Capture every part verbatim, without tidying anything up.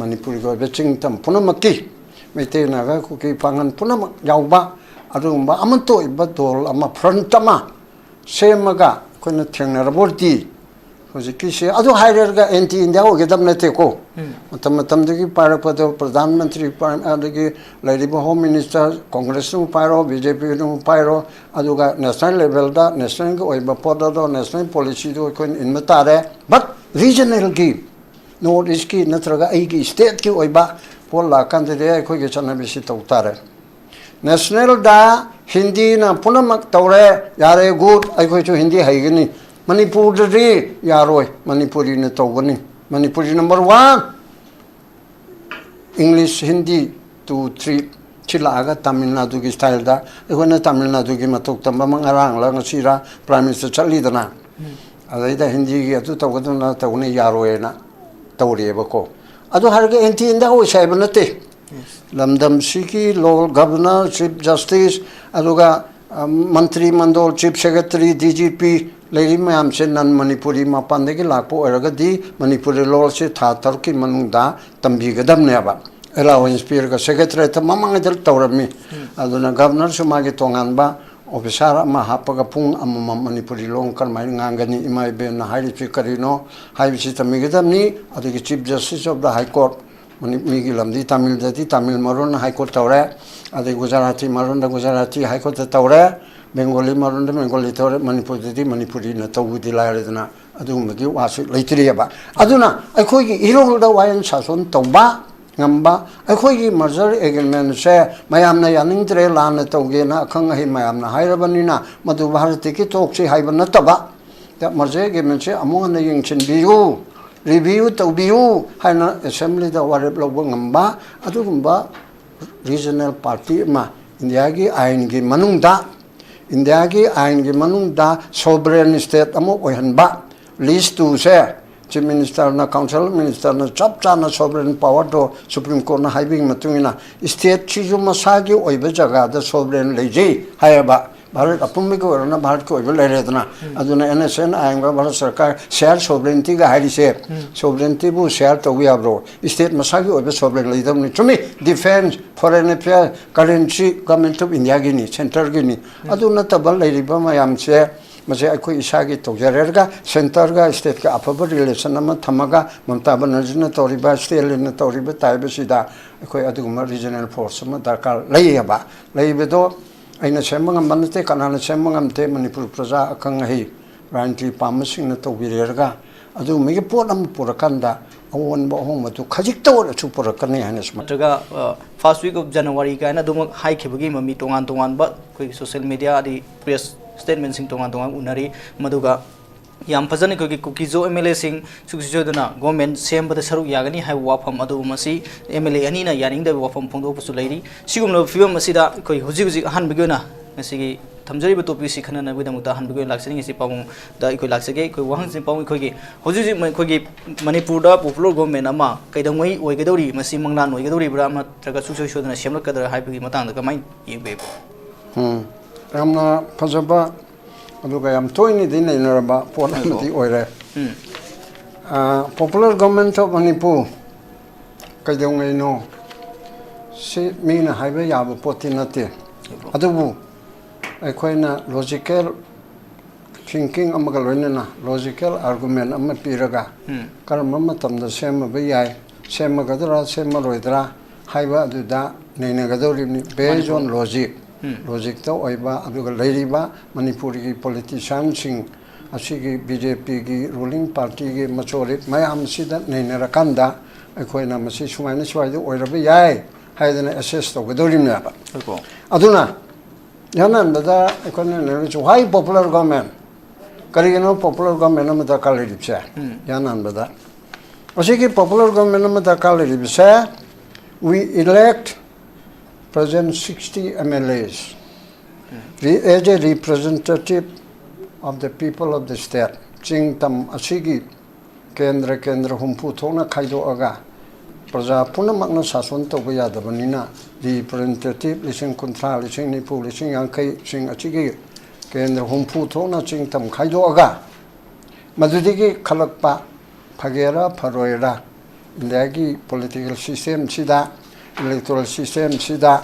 ꯃꯅꯤꯄꯨꯔꯒꯤ ꯑꯣꯏꯕ ꯆꯤꯡ ꯇꯝ ꯄꯨꯝꯅꯃꯛꯀꯤ ꯃꯩꯇꯩ, ꯅꯥꯒꯥ, ꯀꯨꯀꯤ, ꯄꯥꯉꯟ ꯄꯨꯝꯅꯃꯛ ꯌꯥꯎꯕ ꯑꯗꯨꯒꯨꯝꯕ ꯑꯃꯠꯇ ꯑꯣꯏꯕ ꯗꯣꯜ ꯑꯃ, ꯐ꯭ꯔꯟꯠ ꯑꯃ ꯁꯦꯝꯃꯒ ꯑꯩꯈꯣꯏꯅ ꯊꯦꯡꯅꯔꯕ ꯑꯣꯏꯔꯗꯤ ꯍꯧꯖꯤꯛꯀꯤꯁꯦ ꯑꯗꯨ ꯍꯥꯏꯔꯒ ꯑꯦꯟꯇꯤ ꯏꯟꯗꯤꯌꯥ ꯑꯣꯏꯒꯗꯕ ꯅꯠꯇꯦꯀꯣ꯫ ꯃꯇꯝ ꯃꯇꯝꯗꯨꯒꯤ ꯄꯥꯏꯔꯛꯄꯗ ꯄ꯭ꯔꯙꯥꯟ ꯃꯟꯇ꯭ꯔꯤ ꯄꯥꯏ-, ꯑꯗꯒꯤ ꯂꯩꯔꯤꯕ ꯍꯣꯝ ꯃꯤꯅꯤꯁꯇꯔ, ꯀꯣꯡꯒ꯭ꯔꯦꯁꯅꯕꯨ ꯄꯥꯏꯔꯣ, ꯕꯤ ꯖꯦ ꯄꯤꯅꯕꯨ ꯄꯥꯏꯔꯣ, ꯑꯗꯨꯒ ꯅꯦꯁꯅꯦꯜ ꯂꯦꯚꯦꯜꯗ ꯅꯦꯁꯅꯦꯜꯒꯤ ꯑꯣꯏꯕ ꯄꯣꯠ ꯑꯗꯣ ꯅꯦꯁꯅꯦꯜ ꯄꯣꯂꯤꯁꯤꯗꯣ ꯑꯩꯈꯣꯏꯅ ꯏꯟꯕ ꯇꯥꯔꯦ꯫ ꯕꯠ ꯔꯤꯖꯅꯦꯜꯒꯤ, ꯅꯣꯔꯠ ꯏꯁꯀꯤ ꯅꯠꯇ꯭ꯔꯒ ꯑꯩꯒꯤ ꯁ꯭ꯇꯦꯠꯀꯤ ꯑꯣꯏꯕ ꯄꯣꯠ ꯂꯥꯛꯀꯥꯟꯗꯗꯤ ꯑꯩꯈꯣꯏꯒꯤ ꯆꯠꯅꯕꯤꯁꯤ ꯇꯧ ꯇꯥꯔꯦ꯫ ꯅꯦꯁꯅꯦꯜꯗ ꯍꯤꯟꯗꯤꯅ ꯄꯨꯝꯅꯃꯛ ꯇꯧꯔꯦ, ꯌꯥꯔꯦ, ꯒꯨꯗ, ꯑꯩꯈꯣꯏꯁꯨ ꯍꯤꯟꯗꯤ ꯍꯩꯒꯅꯤ꯫ ꯃꯅꯤꯄꯨꯔꯗꯗꯤ ꯌꯥꯔꯣꯏ, ꯃꯅꯤꯄꯨꯔꯤꯅ ꯇꯧꯒꯅꯤ꯫ Manipuri number one, English, Hindi, two, three, ꯁꯤ ꯂꯥꯛꯑꯒ ꯇꯥꯃꯤꯜ ꯅꯥꯗꯨꯒꯤ ꯁ꯭ꯇꯥꯏꯜꯗ ꯑꯩꯈꯣꯏꯅ ꯇꯥꯃꯤꯜ ꯅꯥꯗꯨꯒꯤ ꯃꯇꯧ ꯇꯝꯕ ꯑꯃ ꯉꯔꯥꯡꯂ ꯉꯁꯤꯔ ꯄ꯭ꯔꯥꯏꯝ ꯃꯤꯅꯤꯁꯇꯔ ꯆꯠꯂꯤꯗꯅ, ꯑꯗꯩꯗ ꯍꯤꯟꯗꯤꯒꯤ ꯑꯗꯨ ꯇꯧꯒꯗꯕꯅ ꯇꯧꯅꯤ ꯌꯥꯔꯣꯏꯅ ꯇꯧꯔꯤꯑꯕꯀꯣ꯫ ꯑꯗꯨ ꯍꯥꯏꯔꯒ ꯑꯦꯟꯇꯤ ꯏꯟꯗꯤꯌꯥ ꯑꯣꯏꯁꯦ ꯍꯥꯏꯕ ꯅꯠꯇꯦ꯫ ꯂꯝꯗꯝꯁꯤꯒꯤ ꯂꯣ-, ꯒꯕꯔꯅꯔ, ꯆꯤꯐ ꯖꯁꯇꯤꯁ, ꯑꯗꯨꯒ, ꯑ, ꯃꯟꯇ꯭ꯔꯤ mandal, chief secretary, D G P, ꯂꯩꯔꯤꯕ ꯃꯌꯥꯝꯁꯦ ꯅꯟ ꯃꯅꯤꯄꯨꯔꯤ ꯃꯄꯥꯟꯗꯒꯤ ꯂꯥꯛꯄ ꯑꯣꯏꯔꯒꯗꯤ ꯃꯅꯤꯄꯨꯔꯤ ꯂꯣꯜꯁꯦ ꯊꯥ ꯇꯔꯨꯛꯀꯤ ꯃꯅꯨꯡꯗ ꯇꯝꯕꯤꯒꯗꯕꯅꯦꯕ꯫ ꯑꯦꯂꯥꯋꯦꯟꯁ ꯄꯤꯔꯒ ꯁꯦꯀ꯭ꯔꯦꯇꯔꯤꯌꯦꯠꯇ ꯃꯃꯥꯡꯉꯩꯗ ꯇꯧꯔꯝꯃꯤ꯫ ꯑꯗꯨꯅ ꯒꯕꯔꯅꯔꯁꯨ ꯃꯥꯒꯤ ꯇꯣꯉꯥꯟꯕ ꯑꯣꯐꯤꯁꯥꯔ ꯑꯃ ꯍꯥꯞꯄꯒ ꯄꯨꯡ ꯑꯃꯃꯝ ꯃꯅꯤꯄꯨꯔꯤ ꯂꯣꯟ ꯀꯔꯝꯍꯥꯏꯅ ꯉꯥꯡꯒꯅꯤ, ꯏꯃꯥ ꯏꯕꯦꯟꯅ ꯍꯥꯏꯔꯤꯁꯤ ꯀꯔꯤꯅꯣ ꯍꯥꯏꯕꯁꯤ ꯇꯝꯕꯤꯒꯗꯕꯅꯤ꯫ ꯑꯗꯒꯤ chief justice of the high court, ꯃꯅꯤ-, ꯃꯤꯒꯤ ꯂꯝꯗꯤ ꯇꯥꯃꯤꯜꯗꯗꯤ ꯇꯥꯃꯤꯜ ꯃꯔꯣꯟ ꯍꯥꯏ ꯀꯣꯔꯠ ꯇꯧꯔꯦ, ꯑꯗꯩ ꯒꯨꯖꯔꯥꯇꯤ ꯃꯔꯣꯟꯗ ꯒꯨꯖꯔꯥꯇꯤ ꯍꯥꯏ ꯀꯣꯔꯠꯇ ꯇꯧꯔꯦ, ꯕꯦꯡꯒꯣꯂꯤ ꯃꯔꯣꯟꯗ ꯕꯦꯡꯒꯣꯂꯤ ꯇꯧꯔꯦ, ꯃꯅꯤꯄꯨꯔꯗꯗꯤ ꯃꯅꯤꯄꯨꯔꯤꯅ ꯇꯧꯕꯗꯤ ꯂꯥꯏꯔꯗꯅ ꯑꯗꯨꯒꯨꯝꯕꯒꯤ ꯋꯥꯁꯨ ꯂꯩꯇ꯭ꯔꯤꯑꯕ꯫ ꯑꯗꯨꯅ ꯑꯩꯈꯣꯏꯒꯤ ꯏꯔꯣꯜꯗ ꯋꯥꯌꯦꯜ ꯁꯥꯁꯣꯟ ꯇꯧꯕ ꯉꯝꯕ, ꯑꯩꯈꯣꯏꯒꯤ ꯃꯔꯖꯔ ꯑꯦꯒ꯭ꯔꯤꯃꯦꯟꯁꯦ ꯃꯌꯥꯝꯅ ꯌꯥꯅꯤꯡꯗ꯭ꯔꯦ, ꯂꯥꯟꯅ ꯇꯧꯒꯦꯅ ꯑꯈꯪ ꯑꯍꯩ ꯃꯌꯥꯝꯅ ꯍꯥꯏꯔꯕꯅꯤꯅ ꯃꯗꯨ ꯚꯥꯔꯠꯇꯒꯤ ꯇꯣꯛꯁꯤ ꯍꯥꯏꯕ ꯅꯠꯇꯕ, ꯃꯔꯖꯔ ꯑꯦꯒ꯭ꯔꯤꯃꯦꯟꯁꯦ ꯑꯃꯨꯛ ꯍꯟꯅ ꯌꯦꯡꯁꯤꯟꯕꯤꯌꯨ, ꯔꯤꯚꯤꯌꯨ ꯇꯧꯕꯤꯌꯨ ꯍꯥꯏꯅ ꯑꯦꯁꯦꯝꯕ꯭ꯂꯤꯗ ꯋꯥꯔꯦꯞ ꯂꯧꯕ ꯉꯝꯕ ꯑꯗꯨꯒꯨꯝꯕ ꯔꯤꯖꯅꯦꯜ ꯄꯥꯔꯇꯤ ꯑꯃ ꯏꯟꯗꯤꯌꯥꯒꯤ ꯑꯥꯏꯟꯒꯤ ꯃꯅꯨꯡꯗ, ꯏꯟꯗꯤꯌꯥꯒꯤ ꯑꯥꯏꯟꯒꯤ ꯃꯅꯨꯡꯗ ꯁꯣꯚꯔꯦꯟ ꯁ꯭ꯇꯦꯠ ꯑꯃ ꯑꯣꯏꯍꯟꯕ, ꯂꯤꯁ ꯇꯨꯁꯦ ꯆꯤꯐ ꯃꯤꯅꯤꯁꯇꯔꯅ, ꯀꯥꯎꯟꯁꯤꯜ ꯃꯤꯅꯤꯁꯇꯔꯅ ꯆꯞ ꯆꯥꯅ ꯁꯣꯚꯔꯦꯟ ꯄꯥꯋꯔꯗꯣ ꯁꯨꯄ꯭ꯔꯤꯝ ꯀꯣꯔꯠꯅ ꯍꯥꯏꯕꯒꯤ ꯃꯇꯨꯡ ꯏꯟꯅ ꯁ꯭ꯇꯦꯠꯁꯤꯁꯨ ꯃꯁꯥꯒꯤ ꯑꯣꯏꯕ ꯖꯒꯥꯗ ꯁꯣꯚꯔꯦꯟ ꯂꯩꯖꯩ ꯍꯥꯏꯌꯦꯕ꯫ ꯚꯥꯔꯠ ꯑꯄꯨꯝꯕꯒꯤ ꯑꯣꯏꯔꯣꯅ ꯚꯥꯔꯠꯀꯤ ꯑꯣꯏꯕ ꯂꯩꯔꯦꯗꯅ꯫ ꯑꯗꯨꯅ ꯑꯦꯟ ꯑꯦꯁ ꯑꯦꯟ ꯑꯥꯏꯟꯒ ꯚꯥꯔꯠ ꯁꯔꯀꯥꯔ ꯁꯦꯜꯐ ꯁꯣꯚꯔꯦꯟꯇꯤꯒ ꯍꯥꯏꯔꯤꯁꯦ, ꯁꯣꯚꯔꯦꯟꯇꯤꯕꯨ ꯁꯦꯌꯔ ꯇꯧꯕ ꯌꯥꯕ꯭ꯔꯣ? ꯁ꯭ꯇꯦꯠ ꯃꯁꯥꯒꯤ ꯑꯣꯏꯕ ꯁꯣꯚꯔꯦꯟ ꯂꯩꯗꯕꯅꯤ꯫ ꯆꯨꯝꯃꯤ, defence, foreign affair, currency government of ꯏꯟꯗꯤꯌꯥꯒꯤꯅꯤ, ꯁꯦꯟꯇꯔꯒꯤꯅꯤ꯫ ꯑꯗꯨ ꯅꯠꯇꯕ ꯂꯩꯔꯤꯕ ꯃꯌꯥꯝꯁꯦ, ꯃꯁꯤ ꯑꯩꯈꯣꯏ ꯏꯁꯥꯒꯤ ꯇꯧꯖꯔꯒ ꯁꯦꯟꯇꯔꯒ ꯁ꯭ꯇꯦꯠꯀ ꯑꯐꯕ ꯔꯤꯂꯦꯁꯟ ꯑꯃ ꯊꯝꯃꯒ ꯃꯃꯇꯥ ꯕꯅꯔꯖꯤꯅ ꯇꯧꯔꯤꯕ, ꯁ꯭ꯇꯦꯂꯤꯟꯅ ꯇꯧꯔꯤꯕ ꯇꯥꯏꯞ ꯑꯁꯤꯗ ꯑꯩꯈꯣꯏ ꯑꯗꯨꯒꯨꯝꯕ ꯔꯤꯖꯅꯦꯜ ꯐꯣꯔꯁ ꯑꯃ ꯗꯔꯀꯥꯔ ꯂꯩꯌꯦꯕ꯫ ꯂꯩꯕꯗꯣ ꯑꯩꯅ ꯁꯦꯝꯕ ꯉꯝꯕ ꯅꯠꯇꯦ, ꯀꯅꯥꯅ ꯁꯦꯝꯕ ꯉꯝꯗꯦ꯫ ꯃꯅꯤꯄꯨꯔ ꯄ꯭ꯔꯖꯥ ꯑꯈꯪ ꯑꯍꯩ, ꯔꯥꯖꯅꯤꯇꯤ ꯄꯥꯝꯕꯁꯤꯡꯅ ꯇꯧꯕꯤꯔꯦꯔꯒ ꯑꯗꯨꯒꯨꯝꯕꯒꯤ ꯄꯣꯠ ꯑꯃ ꯄꯨꯔꯀꯥꯟꯗ ꯑꯑꯣꯟꯕ ꯑꯍꯣꯡꯕꯗꯨ ꯈꯖꯤꯛꯇ ꯑꯣꯏꯔꯁꯨ ꯄꯨꯔꯛꯀꯅꯤ ꯍꯥꯏꯅ ꯁꯨꯃꯥꯏꯅ ꯅꯠꯇ꯭ꯔꯒ, ꯑ, first week of January ꯀꯥꯏꯅ ꯑꯗꯨꯃꯛ ꯍꯥꯏꯈꯤꯕꯒꯤ ꯃꯃꯤ ꯇꯣꯉꯥꯟ ꯇꯣꯉꯥꯟꯕ ꯑꯩꯈꯣꯏꯒꯤ ꯁꯣꯁꯤꯌꯦꯜ ꯃꯦꯗꯤꯌꯥ ꯑꯗꯩ ꯄ꯭ꯔꯦꯁ ꯁ꯭ꯇꯦꯠꯃꯦꯟꯁꯤꯡ ꯇꯣꯉꯥꯟ ꯇꯣꯉꯥꯟ ꯎꯅꯔꯤ꯫ ꯃꯗꯨꯒ ꯌꯥꯝ ꯐꯖꯅ ꯑꯩꯈꯣꯏꯒꯤ ꯀꯨꯀꯤꯖꯣ ꯑꯦꯝ ꯑꯦꯜ ꯑꯦꯁꯤꯡ ꯁꯨꯡꯁꯣꯏ ꯁꯣꯏꯗꯅ ꯒꯣꯔꯃꯦꯟ ꯁꯦꯝꯕꯗ ꯁꯔꯨꯛ ꯌꯥꯒꯅꯤ ꯍꯥꯏꯕ ꯋꯥꯐꯝ ꯑꯗꯨ ꯃꯁꯤ ꯑꯦꯝ ꯑꯦꯜ ꯑꯦ ꯑꯅꯤꯅ ꯌꯥꯅꯤꯡꯗꯕ ꯋꯥꯐꯝ ꯐꯣꯡꯗꯣꯛꯄꯁꯨ ꯂꯩꯔꯤ꯫ ꯁꯤꯒꯨꯝꯂꯕ ꯐꯤꯕꯝ ꯑꯁꯤꯗ ꯑꯩꯈꯣꯏ ꯍꯧꯖꯤꯛ ꯍꯧꯖꯤꯛ ꯑꯍꯥꯟꯕꯒꯤ ꯑꯣꯏꯅ ꯉꯁꯤꯒꯤ ꯊꯝꯖꯔꯤꯕ ꯇꯣꯄꯤꯛꯁꯤ ꯈꯟꯅꯅꯕꯒꯤꯗꯃꯛꯇ ꯑꯍꯥꯟꯕꯒꯤ ꯑꯣꯏꯅ ꯂꯥꯛꯆꯅꯤꯡꯉꯤꯁꯤ ꯄꯥꯕꯨꯡꯗ ꯑꯩꯈꯣꯏ ꯂꯥꯛꯆꯒꯦ꯫ ꯑꯩꯈꯣꯏ ꯋꯥꯍꯪꯁꯤ ꯄꯥꯕꯨꯡ, ꯑꯩꯈꯣꯏꯒꯤ ꯍꯧꯖꯤꯛ ꯍꯧꯖꯤꯛ ꯑꯩꯈꯣꯏꯒꯤ ꯃꯅꯤꯄꯨꯔꯗ ꯄꯣꯄꯨꯂꯔ ꯒꯣꯔꯃꯦꯟ ꯑꯃ ꯀꯩꯗꯧꯉꯩ ꯑꯣꯏꯒꯗꯧꯔꯤ, ꯃꯁꯤ ꯃꯪꯂꯥꯟ ꯑꯣꯏꯒꯗꯧꯔꯤꯕ꯭ꯔꯥ ꯅꯠꯇ꯭ꯔꯒ ꯁꯨꯡꯁꯣꯏ ꯁꯣꯏꯗꯅ ꯁꯦꯝꯂꯛꯀꯗ꯭ꯔꯥ ꯍꯥꯏꯕꯒꯤ ꯃꯇꯥꯡꯗ ꯀꯃꯥꯏꯅ ꯌꯦꯡꯕꯤꯕ? ꯎꯝ, ꯌꯥꯝꯅ ꯐꯖꯕ ꯑꯗꯨꯒ ꯌꯥꯝ ꯇꯣꯏꯅꯗꯤ ꯅꯩꯅꯔꯕ ꯄꯣꯠ ꯑꯃꯗꯤ ꯑꯣꯏꯔꯦ꯫ ꯎꯝ꯫ Popular Government of Manipur ꯀꯩꯗꯧꯉꯩꯅꯣ ꯁꯤ ꯃꯤꯅ ꯍꯥꯏꯕ ꯌꯥꯕ ꯄꯣꯠꯇꯤ ꯅꯠꯇꯦ꯫ ꯑꯗꯨꯕꯨ ꯑꯩꯈꯣꯏꯅ ꯂꯣꯖꯤꯀꯦꯜ ꯊꯤꯡꯀꯤꯡ ꯑꯃꯒ ꯂꯣꯏꯅꯅ ꯂꯣꯖꯤꯀꯦꯜ ꯑꯥꯔꯒꯨꯃꯦꯟ ꯑꯃ ꯄꯤꯔꯒ ꯎꯝ꯫ ꯀꯔꯝꯕ ꯃꯇꯝꯗ ꯁꯦꯝꯃꯕ ꯌꯥꯏ, ꯁꯦꯝꯃꯒꯗ꯭ꯔꯥ ꯁꯦꯝꯃꯔꯣꯏꯗ꯭ꯔꯥ ꯍꯥꯏꯕ ꯑꯗꯨꯗ ꯅꯩꯅꯒꯗꯧꯔꯤꯕꯅꯤ꯫ Based on logic, ꯎꯝ꯫ ꯂꯣꯖꯤꯛꯇ ꯑꯣꯏꯕ, ꯑꯗꯨꯒ ꯂꯩꯔꯤꯕ ꯃꯅꯤꯄꯨꯔꯒꯤ ꯄꯣꯂꯤꯇꯤꯁꯤꯌꯥꯟꯁꯤꯡ ꯑꯁꯤꯒꯤ ꯕꯤ ꯖꯦ ꯄꯤꯒꯤ ꯔꯨꯂꯤꯡ ꯄꯥꯔꯇꯤꯒꯤ ꯃꯦꯖꯣꯔꯤꯇꯤ ꯃꯌꯥꯝꯁꯤꯗ ꯅꯩꯅꯔꯀꯥꯟꯗ ꯑꯩꯈꯣꯏꯅ ꯃꯁꯤ ꯁꯨꯃꯥꯏꯅ ꯁ꯭ꯋꯥꯏꯗ ꯑꯣꯏꯔꯕ ꯌꯥꯏ ꯍꯥꯏꯗꯅ ꯑꯦꯁꯦꯁ ꯇꯧꯒꯗꯧꯔꯤꯕꯅꯦꯕ꯫ ꯑꯩꯀꯣ꯫ ꯑꯗꯨꯅ ꯌꯥꯅꯍꯟꯕꯗ ꯑꯩꯈꯣꯏꯅ ꯅꯩꯅꯔꯤꯁꯤ, why popular government? ꯀꯔꯤꯒꯤꯅꯣ ꯄꯣꯄꯨꯂꯔ ꯒꯣꯔꯃꯦꯟ ꯑꯃ ꯗꯔꯀꯥꯔ ꯂꯩꯔꯤꯕꯁꯦ? ꯎꯝ꯫ ꯌꯥꯅꯍꯟꯕꯗ ꯑꯁꯤꯒꯤ ꯄꯣꯄꯨꯂꯔ ꯒꯣꯔꯃꯦꯟ ꯑꯃ ꯗꯔꯀꯥꯔ ꯂꯩꯔꯤꯕꯁꯦ, we elect present sixty M L As as a representative of the people of the state. ꯆꯤꯡ ꯇꯝ ꯑꯁꯤꯒꯤ ꯀꯦꯟꯗ꯭ꯔ ꯀꯦꯟꯗ꯭ꯔ ꯍꯨꯝꯐꯨ ꯊꯣꯛꯅ ꯈꯥꯏꯗꯣꯛꯑꯒ ꯄ꯭ꯔꯖꯥ ꯄꯨꯝꯅꯃꯛꯅ ꯁꯥꯁꯣꯟ ꯇꯧꯕ ꯌꯥꯗꯕꯅꯤꯅ, ꯔꯤꯄ꯭ꯔꯖꯦꯟꯇꯦꯇꯤꯚ ꯂꯤꯁꯤꯡ ꯀꯨꯟꯊ꯭ꯔꯥ, ꯂꯤꯁꯤꯡ ꯅꯤꯐꯨ, ꯂꯤꯁꯤꯡ ꯌꯥꯡꯈꯩꯁꯤꯡ ꯑꯁꯤꯒꯤ ꯀꯦꯟꯗ꯭ꯔ ꯍꯨꯝꯐꯨ ꯊꯣꯛꯅ ꯆꯤꯡ ꯇꯝ ꯈꯥꯏꯗꯣꯛꯑꯒ, ꯃꯗꯨꯗꯒꯤ ꯈꯜꯂꯛꯄ ꯐꯒꯦꯔꯥ ꯐꯔꯣꯏꯔꯥ, ꯏꯟꯗꯤꯌꯥꯒꯤ ꯄꯣꯂꯤꯇꯤꯀꯦꯜ ꯁꯤꯁꯇꯦꯝꯁꯤꯗ, ꯏꯂꯦꯛꯇꯣꯔꯦꯜ ꯁꯤꯁꯇꯦꯝꯁꯤꯗ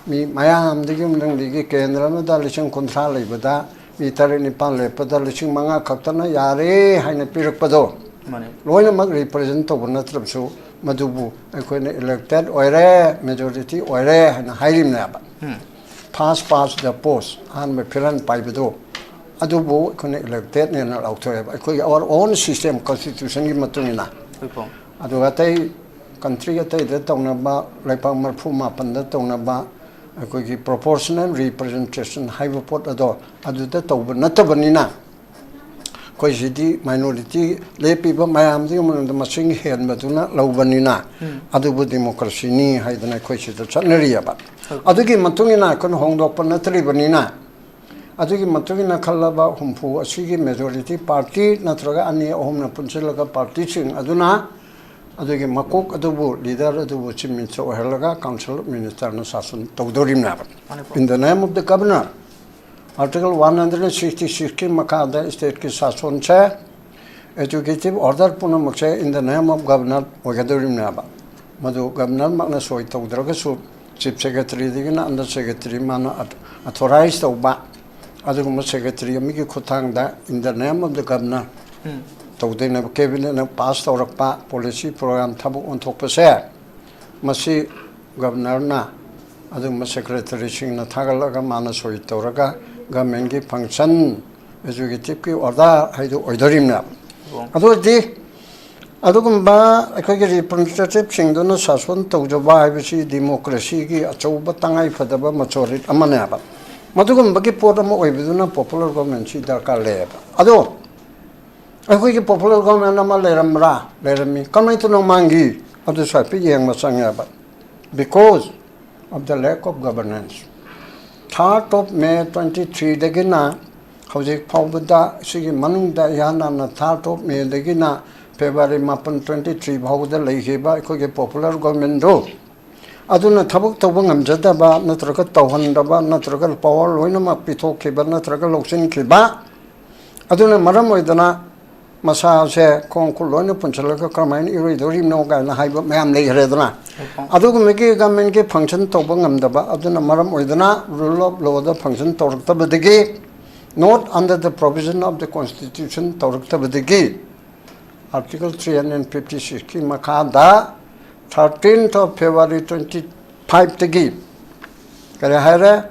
ꯃꯤ ꯃꯌꯥꯝꯗꯒꯤ, ꯃꯅꯨꯡꯗꯒꯤ ꯀꯦꯟꯗ꯭ꯔ ꯑꯃꯗ ꯂꯤꯁꯤꯡ ꯀꯨꯟꯊ꯭ꯔꯥ ꯂꯩꯕꯗ ꯃꯤ ꯇꯔꯦꯠ ꯅꯤꯄꯥꯜ ꯂꯦꯞꯄꯗ ꯂꯤꯁꯤꯡ ꯃꯉꯥ ꯈꯛꯇꯅ ꯌꯥꯔꯦ ꯍꯥꯏꯅ ꯄꯤꯔꯛꯄꯗꯣ, ꯃꯥꯅꯦ꯫ ꯂꯣꯏꯅꯃꯛ ꯔꯤꯄ꯭ꯔꯖꯦꯟ ꯇꯧꯕ ꯅꯠꯇ꯭ꯔꯕꯁꯨ, ꯃꯗꯨꯕꯨ ꯑꯩꯈꯣꯏꯅ ꯏꯂꯦꯛꯇꯦꯠ ꯑꯣꯏꯔꯦ, ꯃꯦꯖꯣꯔꯤꯇꯤ ꯑꯣꯏꯔꯦ ꯍꯥꯏꯅ ꯍꯥꯏꯔꯤꯕꯅꯦꯕ꯫ ꯎꯝ꯫ ꯐꯥꯁ ꯄꯥꯁ ꯗ ꯄꯣꯁ, ꯑꯍꯥꯟꯕ ꯐꯤꯔꯟ ꯄꯥꯏꯕꯗꯣ, ꯑꯗꯨꯕꯨ ꯑꯩꯈꯣꯏꯅ ꯏꯂꯦꯛꯇꯦꯠꯅꯦꯅ ꯂꯥꯎꯊꯣꯛꯑꯦꯕ, ꯑꯩꯈꯣꯏꯒꯤ our own system, ꯀꯟꯁꯇꯤꯇ꯭ꯌꯨꯁꯟꯒꯤ ꯃꯇꯨꯡ ꯏꯟꯅ꯫ ꯑꯗꯨꯒ ꯑꯇꯩ ꯀꯟꯇ꯭ꯔꯤ ꯑꯇꯩꯗ ꯇꯧꯅꯕ, ꯂꯩꯄꯥꯛ ꯃꯔꯤꯐꯨ ꯃꯥꯄꯟꯗ ꯇꯧꯅꯕ ꯑꯩꯈꯣꯏꯒꯤ ꯄ꯭ꯔꯣꯄꯣꯔꯁꯅꯦꯜ ꯔꯤꯄ꯭ꯔꯖꯦꯟꯇꯦꯁꯟ ꯍꯥꯏꯕ ꯄꯣꯠ ꯑꯗꯣ ꯑꯗꯨꯗ ꯇꯧꯕ ꯅꯠꯇꯕꯅꯤꯅ, ꯑꯩꯈꯣꯏ ꯁꯤꯗꯤ ꯃꯥꯏꯅꯣꯔꯤꯇꯤ ꯂꯦꯞꯄꯤꯕ ꯃꯌꯥꯝꯗꯨꯒꯤ ꯃꯅꯨꯡꯗ ꯃꯁꯤꯡ ꯍꯦꯟꯕꯗꯨꯅ ꯂꯧꯕꯅꯤꯅ, ꯎꯝ꯫ ꯑꯗꯨꯕꯨ ꯗꯤꯃꯣꯀ꯭ꯔꯦꯁꯤꯅꯤ ꯍꯥꯏꯗꯅ ꯑꯩꯈꯣꯏ ꯁꯤꯗ ꯆꯠꯅꯔꯤꯑꯕ꯫ ꯑꯗꯨꯒꯤ ꯃꯇꯨꯡ ꯏꯟꯅ ꯑꯩꯈꯣꯏꯅ ꯍꯣꯡꯗꯣꯛꯄ ꯅꯠꯇ꯭ꯔꯤꯕꯅꯤꯅ, ꯑꯗꯨꯒꯤ ꯃꯇꯨꯡ ꯏꯟꯅ ꯈꯜꯂꯕ ꯍꯨꯝꯐꯨ ꯑꯁꯤꯒꯤ ꯃꯦꯖꯣꯔꯤꯇꯤ ꯄꯥꯔꯇꯤ ꯅꯠꯇ꯭ꯔꯒ ꯑꯅꯤ ꯑꯍꯨꯝꯅ ꯄꯨꯟꯁꯤꯜꯂꯒ ꯄꯥꯔꯇꯤꯁꯤꯡ ꯑꯗꯨꯅ ꯑꯗꯨꯒꯤ ꯃꯀꯣꯛ ꯑꯗꯨꯕꯨ, ꯂꯤꯗꯔ ꯑꯗꯨꯕꯨ ꯆꯤꯐ ꯃꯤꯅꯤꯁꯇꯔ ꯑꯣꯏꯍꯜꯂꯒ ꯀꯥꯎꯟꯁꯤꯜ ꯑꯣꯐ ꯃꯤꯅꯤꯁꯇꯔꯅ ꯁꯥꯁꯟ ꯇꯧꯗꯣꯔꯤꯕꯅꯦꯕ꯫ Manipur. In the name of the governor, Article one hundred sixty sixꯀꯤ ꯃꯈꯥꯗ ꯁ꯭ꯇꯦꯠꯀꯤ ꯁꯥꯁꯣꯟꯁꯦ, ꯑꯦꯛꯖꯤꯀ꯭ꯌꯨꯇꯤꯚ ꯑꯣꯔꯗꯔ ꯄꯨꯝꯅꯃꯛꯁꯦ in the name of governor ꯑꯣꯏꯒꯗꯧꯔꯤꯕꯅꯦꯕ꯫ ꯃꯗꯨ ꯒꯕꯅꯔꯃꯛꯅ ꯁꯣꯏ ꯇꯧꯗ꯭ꯔꯒꯁꯨ, ꯆꯤꯐ ꯁꯦꯀ꯭ꯔꯦꯇꯔꯤꯗꯒꯤꯅ ꯑꯟꯗꯔ ꯁꯦꯀ꯭ꯔꯦꯇꯔꯤ ꯃꯥꯅ ꯑꯊꯣꯔꯥꯏꯖ ꯇꯧꯕ, ꯑꯗꯨꯒꯨꯝꯕ ꯁꯦꯀ꯭ꯔꯦꯇꯔꯤ ꯑꯃꯒꯤ ꯈꯨꯠꯊꯥꯡꯗ, in the name of the governor, ꯎꯝ꯫ ꯇꯧꯗꯣꯏꯅꯦꯕ꯫ ꯀꯦꯕꯤꯅꯦꯠꯅ ꯄꯥꯁ ꯇꯧꯔꯛꯄ ꯄꯣꯂꯤꯁꯤ ꯄ꯭ꯔꯣꯒ꯭ꯔꯥꯝ ꯊꯕꯛ ꯑꯣꯟꯊꯣꯛꯄꯁꯦ, ꯃꯁꯤ ꯒꯕꯅꯔꯅ ꯑꯗꯨꯒꯨꯝꯕ ꯁꯦꯀ꯭ꯔꯦꯇꯔꯤꯁꯤꯡꯅ ꯊꯥꯒꯠꯂꯒ ꯃꯥꯅ ꯁꯣꯏ ꯇꯧꯔꯒ ꯒꯃꯦꯟꯒꯤ ꯐꯪꯁꯟ, ꯑꯦꯛꯖꯤꯀ꯭ꯌꯨꯇꯤꯚꯀꯤ ꯑꯣꯔꯗꯔ ꯍꯥꯏꯗꯨ ꯑꯣꯏꯗꯣꯔꯤꯕꯅꯦꯕ꯫ ꯑꯣ꯫ ꯑꯗꯨ ꯑꯣꯏꯔꯗꯤ ꯑꯗꯨꯒꯨꯝꯕ ꯑꯩꯈꯣꯏꯒꯤ ꯔꯤꯄ꯭ꯔꯖꯦꯟꯇꯦꯇꯤꯚꯁꯤꯡꯗꯨꯅ ꯁꯥꯁꯣꯟ ꯇꯧꯖꯕ ꯍꯥꯏꯕꯁꯤ ꯗꯤꯃꯣꯀ꯭ꯔꯦꯁꯤꯒꯤ ꯑꯆꯧꯕ ꯇꯉꯥꯏꯐꯗꯕ ꯃꯆꯣꯔꯤꯠ ꯑꯃꯅꯦꯕ꯫ ꯃꯗꯨꯒꯨꯝꯕꯒꯤ ꯄꯣꯠ ꯑꯃ ꯑꯣꯏꯕꯗꯨꯅ ꯄꯣꯄꯨꯂꯔ ꯒꯣꯔꯃꯦꯟꯁꯤ ꯗꯔꯀꯥꯔ ꯂꯩꯌꯦꯕ꯫ ꯑꯗꯣ ꯑꯩꯈꯣꯏꯒꯤ ꯄꯣꯄꯨꯂꯔ ꯒꯣꯔꯃꯦꯟ ꯑꯃ ꯂꯩꯔꯝꯕ꯭ꯔꯥ? ꯂꯩꯔꯝꯃꯤ꯫ ꯀꯃꯥꯏꯅ ꯇꯧꯅꯣ ꯃꯥꯡꯈꯤ? ꯑꯗꯨꯁꯨ ꯍꯥꯏꯐꯦꯠ ꯌꯦꯡꯕ ꯆꯪꯉꯦꯕ꯫ Because of the lack of governance, third of May twenty threeꯗꯒꯤꯅ ꯍꯧꯖꯤꯛ ꯐꯥꯎꯕꯗ, ꯁꯤꯒꯤ ꯃꯅꯨꯡꯗ ꯏꯍꯥꯟ ꯍꯥꯟꯅ third of Mayꯗꯒꯤꯅ February ꯃꯥꯄꯟ, twenty three ꯐꯥꯎꯕꯗ ꯂꯩꯈꯤꯕ ꯑꯩꯈꯣꯏꯒꯤ popular governmentꯗꯨ, ꯑꯗꯨꯅ ꯊꯕꯛ ꯇꯧꯕ ꯉꯝꯖꯗꯕ, ꯅꯠꯇ꯭ꯔꯒ ꯇꯧꯍꯟꯗꯕ, ꯅꯠꯇ꯭ꯔꯒ power ꯂꯣꯏꯅꯃꯛ ꯄꯤꯊꯣꯛꯈꯤꯕ ꯅꯠꯇ꯭ꯔꯒ ꯂꯧꯁꯤꯟꯈꯤꯕ, ꯑꯗꯨꯅ ꯃꯔꯝ ꯑꯣꯏꯗꯅ ꯃꯁꯥꯁꯦ ꯈꯣꯡ ꯈꯨꯠ ꯂꯣꯏꯅ ꯄꯨꯟꯁꯤꯜꯂꯒ ꯀꯔꯝꯍꯥꯏꯅ ꯏꯔꯣꯏꯗꯣꯔꯤꯕꯅꯣ ꯀꯥꯏꯅ ꯍꯥꯏꯕ ꯃꯌꯥꯝ ꯂꯩꯈ꯭ꯔꯦꯗꯅ꯫ ꯑꯗꯨꯒꯨꯝꯕꯒꯤ governmentꯀꯤ function ꯇꯧꯕ ꯉꯝꯗꯕ ꯑꯗꯨꯅ ꯃꯔꯝ ꯑꯣꯏꯗꯅ rule of lawꯗ function ꯇꯧꯔꯛꯇꯕꯗꯒꯤ, not under the provision of the constitution ꯇꯧꯔꯛꯇꯕꯗꯒꯤ, article three hundred fifty sixꯀꯤ ꯃꯈꯥꯗ thirteenth of February twenty fiveꯇꯒꯤ ꯀꯔꯤ ꯍꯥꯏꯔꯦ?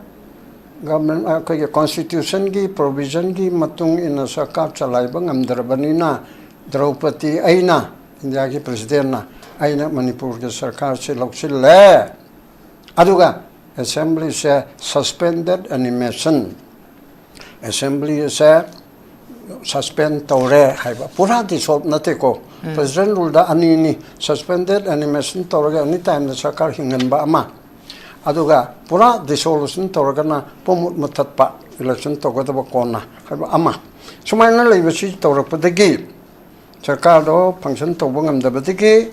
Government, ꯑꯩꯈꯣꯏꯒꯤ constitutionꯒꯤ provisionꯒꯤ ꯃꯇꯨꯡ ꯏꯟꯅ ꯁꯔꯀꯥꯔ ꯆꯂꯥꯏꯕ ꯉꯝꯗ꯭ꯔꯕꯅꯤꯅ, ꯗ꯭ꯔꯧꯄꯗꯤ ꯑꯩꯅ, ꯏꯟꯗꯤꯌꯥꯒꯤ presidentꯅ, ꯑꯩꯅ ꯃꯅꯤꯄꯨꯔꯒꯤ ꯁꯔꯀꯥꯔꯁꯤ ꯂꯧꯁꯤꯜꯂꯦ꯫ ꯑꯗꯨꯒ assemblyꯁꯦ suspended animation, assemblyꯁꯦ suspend ꯇꯧꯔꯦ ꯍꯥꯏꯕ, ꯄꯨꯔꯥ dissolve ꯅꯠꯇꯦꯀꯣ꯫ President ruleꯗ ꯑꯅꯤꯅꯤ: suspended animation ꯇꯧꯔꯒ any timeꯗ ꯁꯔꯀꯥꯔ ꯍꯤꯡꯍꯟꯕ ꯑꯃ, ꯑꯗꯨꯒ ꯄꯨꯔꯥ dissolution ꯇꯧꯔꯒꯅ ꯄꯨꯝꯃꯨꯠ ꯃꯨꯊꯠꯄ, election ꯇꯧꯒꯗꯕ ꯀꯣꯟꯅ ꯍꯥꯏꯕ ꯑꯃ꯫ ꯁꯨꯃꯥꯏꯅ ꯂꯩꯕꯁꯤ ꯇꯧꯔꯛꯄꯗꯒꯤ ꯁꯔꯀꯥꯔꯗꯣ function ꯇꯧꯕ ꯉꯝꯗꯕꯗꯒꯤ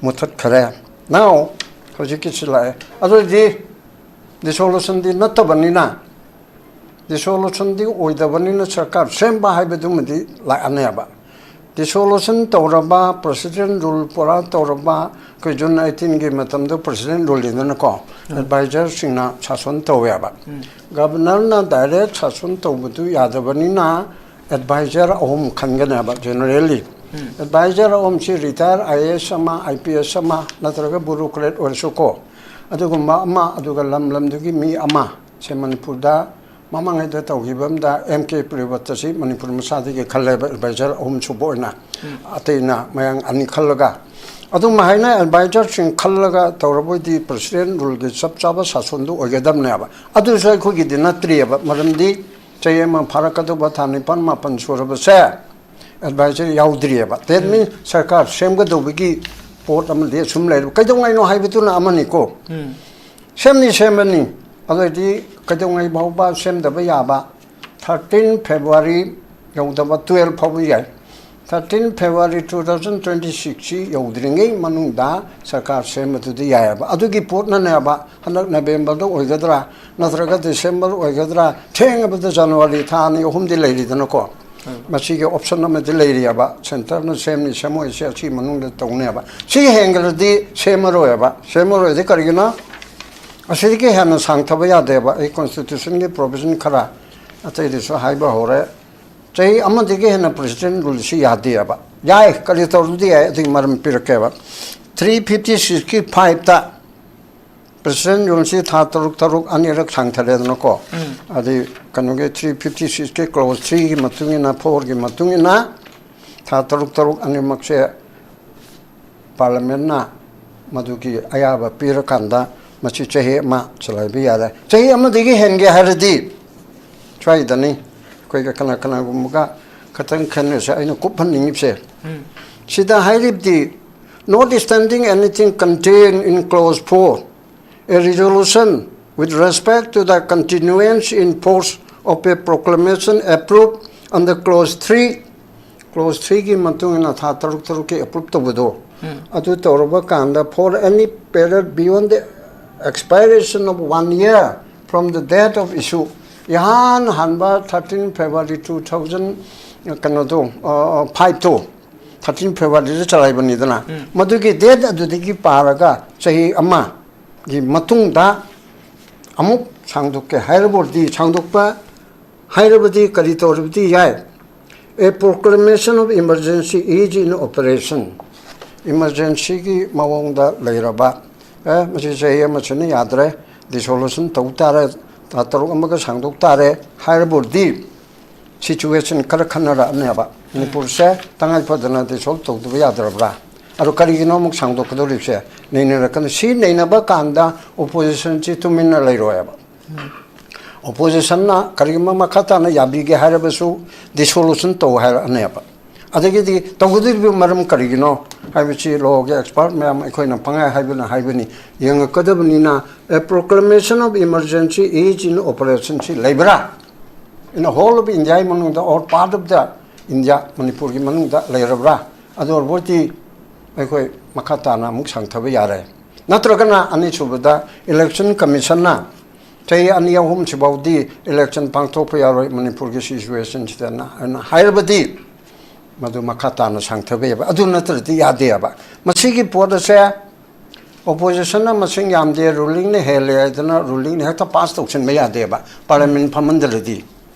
ꯃꯨꯊꯠꯈꯔꯦ꯫ Now, ꯍꯧꯖꯤꯛꯀꯤꯁꯤ ꯂꯥꯛꯑꯦ꯫ ꯑꯗꯨꯑꯣꯏꯗꯤ dissolutionꯗꯤ ꯅꯠꯇꯕꯅꯤꯅ, dissolutionꯗꯤ ꯑꯣꯏꯗꯕꯅꯤꯅ ꯁꯔꯀꯥꯔ ꯁꯦꯝꯕ ꯍꯥꯏꯕꯗꯨꯃꯗꯤ ꯂꯥꯛꯑꯅꯦꯕ꯫ Dissolution ꯇꯧꯔꯕ, president rule ꯄꯨꯔꯥ ꯇꯧꯔꯕ, ꯑꯩꯈꯣꯏ June eighteenꯒꯤ ꯃꯇꯝꯗ president ruleꯅꯤꯗꯅꯀꯣ, advisorꯁꯤꯡꯅ ꯁꯥꯁꯟ ꯇꯧꯋꯦꯕ꯫ Governorꯅ direct ꯁꯥꯁꯟ ꯇꯧꯕꯗꯨ ꯌꯥꯗꯕꯅꯤꯅ advisor ꯑꯍꯨꯝ ꯈꯟꯒꯅꯦꯕ generally꯫ Advisor ꯑꯍꯨꯝꯁꯤ retire IAS ꯑꯃ, IPS ꯑꯃ, ꯅꯠꯇ꯭ꯔꯒ bureaucrat ꯑꯣꯏꯔꯁꯨꯀꯣ, ꯑꯗꯨꯒꯨꯝꯕ ꯑꯃ, ꯑꯗꯨꯒ ꯂꯝ ꯂꯝꯗꯨꯒꯤ ꯃꯤ ꯑꯃ꯫ ꯁꯦ ꯃꯅꯤꯄꯨꯔꯗ ꯃꯃꯥꯡꯉꯩꯗ ꯇꯧꯈꯤꯕ ꯑꯃꯗ M K ꯄ꯭ꯔꯤꯌꯕ꯭ꯔꯇꯁꯤ ꯃꯅꯤꯄꯨꯔ ꯃꯁꯥꯗꯒꯤ ꯈꯜꯂꯦꯕ advisor ꯑꯍꯨꯝ ꯁꯨꯕ ꯑꯣꯏꯅ꯫ ꯑꯇꯩꯅ ꯃꯌꯥꯡ ꯑꯅꯤ ꯈꯜꯂꯒ, ꯑꯗꯨꯝ ꯍꯥꯏꯅ advisorꯁꯤꯡ ꯈꯜꯂꯒ ꯇꯧꯔꯕꯣꯏꯗꯤ president ruleꯒꯤ ꯆꯞ ꯆꯥꯕ ꯁꯥꯁꯟꯗꯨ ꯑꯣꯏꯒꯗꯕꯅꯦꯕ꯫ ꯑꯗꯨꯁꯨ ꯑꯩꯈꯣꯏꯒꯤꯗꯤ ꯅꯠꯇ꯭ꯔꯤꯑꯕ, ꯃꯔꯝꯗꯤ ꯆꯍꯤ ꯑꯃ ꯐꯥꯔꯛꯀꯗꯧꯕ ꯊꯥ ꯅꯤꯄꯥꯟ ꯃꯥꯄꯟ ꯁꯨꯔꯕꯁꯦ advisor ꯌꯥꯎꯗ꯭ꯔꯤꯑꯕ꯫ That means ꯁꯔꯀꯥꯔ ꯁꯦꯝꯒꯗꯧꯕꯒꯤ ꯄꯣꯠ ꯑꯃꯗꯤ ꯑꯁꯨꯝ ꯂꯩꯔꯕ꯫ ꯀꯩꯗꯧꯉꯩꯅꯣ ꯍꯥꯏꯕꯗꯨꯅ ꯑꯃꯅꯤꯀꯣ꯫ ꯁꯦꯝꯅꯤ ꯁꯦꯝꯃꯅꯤ꯫ ꯑꯗꯨꯑꯣꯏꯗꯤ ꯀꯩꯗꯧꯉꯩ ꯐꯥꯎꯕ ꯁꯦꯝꯗꯕ ꯌꯥꯕ? Thirteen February ꯌꯧꯗꯕ, twelve ꯐꯥꯎꯕ ꯌꯥꯏ꯫ Thirteen February two thousand twenty ꯁꯤꯛꯁꯁꯤ ꯌꯧꯗ꯭ꯔꯤꯉꯩ ꯃꯅꯨꯡꯗ ꯁꯔꯀꯥꯔ ꯁꯦꯝꯕꯗꯨꯗꯤ ꯌꯥꯏꯑꯕ꯫ ꯑꯗꯨꯒꯤ ꯄꯣꯠꯅꯅꯦꯕ ꯍꯟꯗꯛ ꯅꯕꯦꯝꯕꯔꯗ ꯑꯣꯏꯒꯗ꯭ꯔꯥ, ꯅꯠꯇ꯭ꯔꯒ ꯗꯤꯁꯦꯝꯕꯔ ꯑꯣꯏꯒꯗ꯭ꯔꯥ, ꯊꯦꯡꯉꯕꯗ ꯖꯅꯋꯥꯔꯤ ꯊꯥ ꯑꯅꯤ ꯑꯍꯨꯝꯗꯤ ꯂꯩꯔꯤꯗꯅꯀꯣ꯫ ꯃꯁꯤꯒꯤ ꯑꯣꯞꯁꯟ ꯑꯃꯗꯤ ꯂꯩꯔꯤꯑꯕ, ꯁꯦꯟꯇꯔꯅ ꯁꯦꯝꯅꯤ ꯁꯦꯝꯃꯣꯏꯁꯦ ꯑꯁꯤ ꯃꯅꯨꯡꯗ ꯇꯧꯅꯦꯕ꯫ ꯁꯤ ꯍꯦꯟꯒꯠꯂꯗꯤ ꯁꯦꯝꯃꯔꯣꯏꯕ꯫ ꯁꯦꯝꯃꯔꯣꯏꯗꯤ ꯀꯔꯤꯒꯤꯅꯣ? ꯑꯁꯤꯗꯒꯤ ꯍꯦꯟꯅ ꯁꯥꯡꯊꯕ ꯌꯥꯗꯦꯕ꯫ ꯑꯩ ꯀꯣꯟꯁꯇꯤꯇ꯭ꯌꯨꯁꯟꯒꯤ ꯄ꯭ꯔꯣꯚꯤꯖꯟ ꯈꯔ ꯑꯇꯩꯗꯁꯨ ꯍꯥꯏꯕ ꯍꯧꯔꯦ꯫ ꯆꯍꯤ ꯑꯃꯗꯒꯤ ꯍꯦꯟꯅ ꯄ꯭ꯔꯦꯁꯤꯗꯦꯟ ꯔꯨꯜꯁꯤ ꯌꯥꯗꯦꯕ꯫ ꯌꯥꯏ, ꯀꯔꯤ ꯇꯧꯔꯕꯗꯤ ꯌꯥꯏ, ꯑꯗꯨꯒꯤ ꯃꯔꯝ ꯄꯤꯔꯛꯀꯦꯕ꯫ ꯊ꯭ꯔꯤ ꯐꯤꯐꯇꯤ ꯁꯤꯛꯁꯀꯤ ꯐꯥꯏꯚꯇ ꯄ꯭ꯔꯦꯁꯤꯗꯦꯟ ꯔꯨꯜꯁꯤ ꯊꯥ ꯇꯔꯨꯛ ꯇꯔꯨꯛ ꯑꯅꯤꯔꯛ ꯁꯥꯡꯊꯔꯦꯗꯅꯀꯣ꯫ ꯑꯗꯩ ꯀꯩꯅꯣꯒꯤ ꯊ꯭ꯔꯤ ꯐꯤꯐꯇꯤ ꯁꯤꯛꯁꯀꯤ ꯀ꯭ꯂꯣꯖ ꯊ꯭ꯔꯤꯒꯤ ꯃꯇꯨꯡ ꯏꯟꯅ, ꯐꯣꯔꯒꯤ ꯃꯇꯨꯡ ꯏꯟꯅ ꯊꯥ ꯇꯔꯨꯛ ꯇꯔꯨꯛ ꯑꯅꯤꯃꯛꯁꯦ ꯄꯥꯔꯂꯤꯌꯥꯃꯦꯟꯅ ꯃꯗꯨꯒꯤ ꯑꯌꯥꯕ ꯄꯤꯔꯀꯥꯟꯗ ꯃꯁꯤ ꯆꯍꯤ ꯑꯃ ꯆꯂꯥꯏꯕ ꯌꯥꯔꯦ꯫ ꯆꯍꯤ ꯑꯃꯗꯒꯤ ꯍꯦꯟꯒꯦ ꯍꯥꯏꯔꯗꯤ ꯁ꯭ꯋꯥꯏꯗꯅꯤ ꯑꯩꯈꯣꯏꯒ ꯀꯅꯥ ꯀꯅꯥꯒꯨꯝꯕꯒ ꯈꯇꯪ ꯈꯟꯅꯁꯦ꯫ ꯑꯩꯅ ꯀꯨꯞꯍꯟꯅꯤꯡꯉꯤꯕꯁꯦ ꯁꯤꯗ ꯍꯥꯏꯔꯤꯕꯗꯤ, notwithstanding anything contained in clause four, a resolution with respect to the continuance in force of a proclamation approved under clause three, clause threeꯒꯤ ꯃꯇꯨꯡ ꯏꯟꯅ ꯊꯥ ꯇꯔꯨꯛ ꯇꯔꯨꯛꯀꯤ ꯑꯦꯄ꯭ꯔꯨꯞ ꯇꯧꯕꯗꯣ, ꯑꯗꯨ ꯇꯧꯔꯕ ꯀꯥꯟꯗ, for any period beyond the expiration of one year from the date of issue, ꯏꯍꯥꯟ ꯍꯥꯟꯕ ꯊꯥꯔꯇꯤꯟ ꯐꯦꯕ꯭ꯔꯨꯋꯥꯔꯤ ꯇꯨ ꯊꯥꯎꯖꯟ, ꯀꯩꯅꯣꯗꯣ, ꯐꯥꯏꯚꯇꯣ, ꯊꯥꯔꯇꯤꯟ ꯐꯦꯕ꯭ꯔꯨꯋꯥꯔꯤꯗ ꯆꯂꯥꯏꯕꯅꯤꯗꯅ, ꯃꯗꯨꯒꯤ ꯗꯦꯠ ꯑꯗꯨꯗꯒꯤ ꯄꯥꯔꯒ ꯆꯍꯤ ꯑꯃꯒꯤ ꯃꯇꯨꯡꯗ ꯑꯃꯨꯛ ꯁꯥꯡꯗꯣꯛꯀꯦ ꯍꯥꯏꯔꯕꯗꯤ, ꯁꯥꯡꯗꯣꯛꯄ ꯍꯥꯏꯔꯕꯗꯤ ꯀꯔꯤ ꯇꯧꯔꯕꯗꯤ ꯌꯥꯏ? A proclamation of emergency is in operation. ꯏꯃꯔꯖꯦꯟꯁꯤꯒꯤ ꯃꯑꯣꯡꯗ ꯂꯩꯔꯕ, ꯑꯦ, ꯃꯁꯤ ꯆꯍꯤ ꯑꯃꯁꯤꯅ ꯌꯥꯗ꯭ꯔꯦ, ꯗꯤꯁꯣꯂꯨꯁꯟ ꯇꯧ ꯇꯥꯔꯦ, ꯊꯥ ꯇꯔꯨꯛ ꯑꯃꯒ ꯁꯥꯡꯗꯣꯛ ꯇꯥꯔꯦ ꯍꯥꯏꯔꯕꯗꯤ, ꯁꯤꯆꯨꯋꯦꯁꯟ ꯈꯔ ꯈꯟꯅꯔꯛꯑꯅꯦꯕ꯫ ꯃꯅꯤꯄꯨꯔꯁꯦ ꯇꯉꯥꯏ ꯐꯗꯅ ꯗꯤꯁꯣꯜꯕ ꯇꯧꯗꯕ ꯌꯥꯗ꯭ꯔꯕ꯭ꯔꯥ? ꯑꯗꯣ ꯀꯔꯤꯒꯤꯅꯣ ꯑꯃꯨꯛ ꯁꯥꯡꯗꯣꯛꯀꯗꯧꯔꯤꯕꯁꯦ? ꯅꯩꯅꯔꯛꯀꯅꯤ꯫ ꯁꯤ ꯅꯩꯅꯕ ꯀꯥꯟꯗ ꯑꯣꯄꯣꯖꯤꯁꯟꯁꯤ ꯇꯨꯃꯤꯟꯅ ꯂꯩꯔꯣꯏꯕ꯫ ꯑꯣꯄꯣꯖꯤꯁꯟꯅ ꯀꯔꯤꯒꯨꯝꯕ ꯃꯈꯥ ꯇꯥꯅ ꯌꯥꯕꯤꯒꯦ ꯍꯥꯏꯔꯕꯁꯨ ꯗꯤꯁꯣꯂꯨꯁꯟ ꯇꯧ ꯍꯥꯏꯔꯛꯑꯅꯦꯕ꯫ ꯑꯗꯒꯤꯗꯤ ꯇꯧꯒꯗꯧꯔꯤꯕ ꯃꯔꯝ ꯀꯔꯤꯒꯤꯅꯣ ꯍꯥꯏꯕꯁꯤ ꯂꯣꯒꯤ ꯑꯦꯛꯁꯄꯥꯔꯠ ꯃꯌꯥꯝ ꯑꯩꯈꯣꯏꯅ ꯄꯪꯍꯥꯏ ꯍꯥꯏꯕꯅ ꯍꯥꯏꯕꯅꯤ, ꯌꯦꯡꯉꯛꯀꯗꯕꯅꯤꯅ, a proclamation of emergency is in operation ꯁꯤ ꯂꯩꯕ꯭ꯔꯥ? In the whole of India ꯃꯅꯨꯡꯗ or part of the India ꯃꯅꯤꯄꯨꯔꯒꯤ ꯃꯅꯨꯡꯗ ꯂꯩꯔꯕ꯭ꯔꯥ? ꯑꯗꯨ ꯑꯣꯏꯔꯕꯗꯤ ꯑꯩꯈꯣꯏ ꯃꯈꯥ ꯇꯥꯅ ꯑꯃꯨꯛ ꯁꯥꯡꯊꯕ ꯌꯥꯔꯦ꯫ ꯅꯠꯇ꯭ꯔꯒꯅ ꯑꯅꯤꯁꯨꯕꯗ, ꯏꯂꯦꯛꯁꯟ ꯀꯃꯤꯁꯟꯅ ꯆꯍꯤ ꯑꯅꯤ ꯑꯍꯨꯝꯁꯤꯐꯥꯎꯗꯤ ꯏꯂꯦꯛꯁꯟ ꯄꯥꯡꯊꯣꯛꯄ ꯌꯥꯔꯣꯏ ꯃꯅꯤꯄꯨꯔꯒꯤ ꯁꯤꯆꯨꯋꯦꯁꯟꯁꯤꯗꯅ ꯍꯥꯏꯅ ꯍꯥꯏꯔꯕꯗꯤ, ꯃꯗꯨ ꯃꯈꯥ ꯇꯥꯅ ꯁꯥꯡꯊꯕ ꯌꯥꯕ, ꯑꯗꯨ ꯅꯠꯇ꯭ꯔꯗꯤ ꯌꯥꯗꯦꯕ꯫ ꯃꯁꯤꯒꯤ ꯄꯣꯠ ꯑꯁꯦ ꯑꯣꯄꯣꯖꯤꯁꯟꯅ ꯃꯁꯤꯡ ꯌꯥꯝꯗꯦ, ꯔꯨꯂꯤꯡꯅ ꯍꯦꯜꯂꯦ ꯍꯥꯏꯗꯅ ꯔꯨꯂꯤꯡꯅ ꯍꯦꯛꯇ ꯄꯥꯁ ꯇꯧꯁꯤꯟꯕ ꯌꯥꯗꯦꯕ, ꯄꯥꯔꯂꯤꯌꯥꯃꯦꯟ ꯐꯝꯍꯟꯗ꯭ꯔꯗꯤ꯫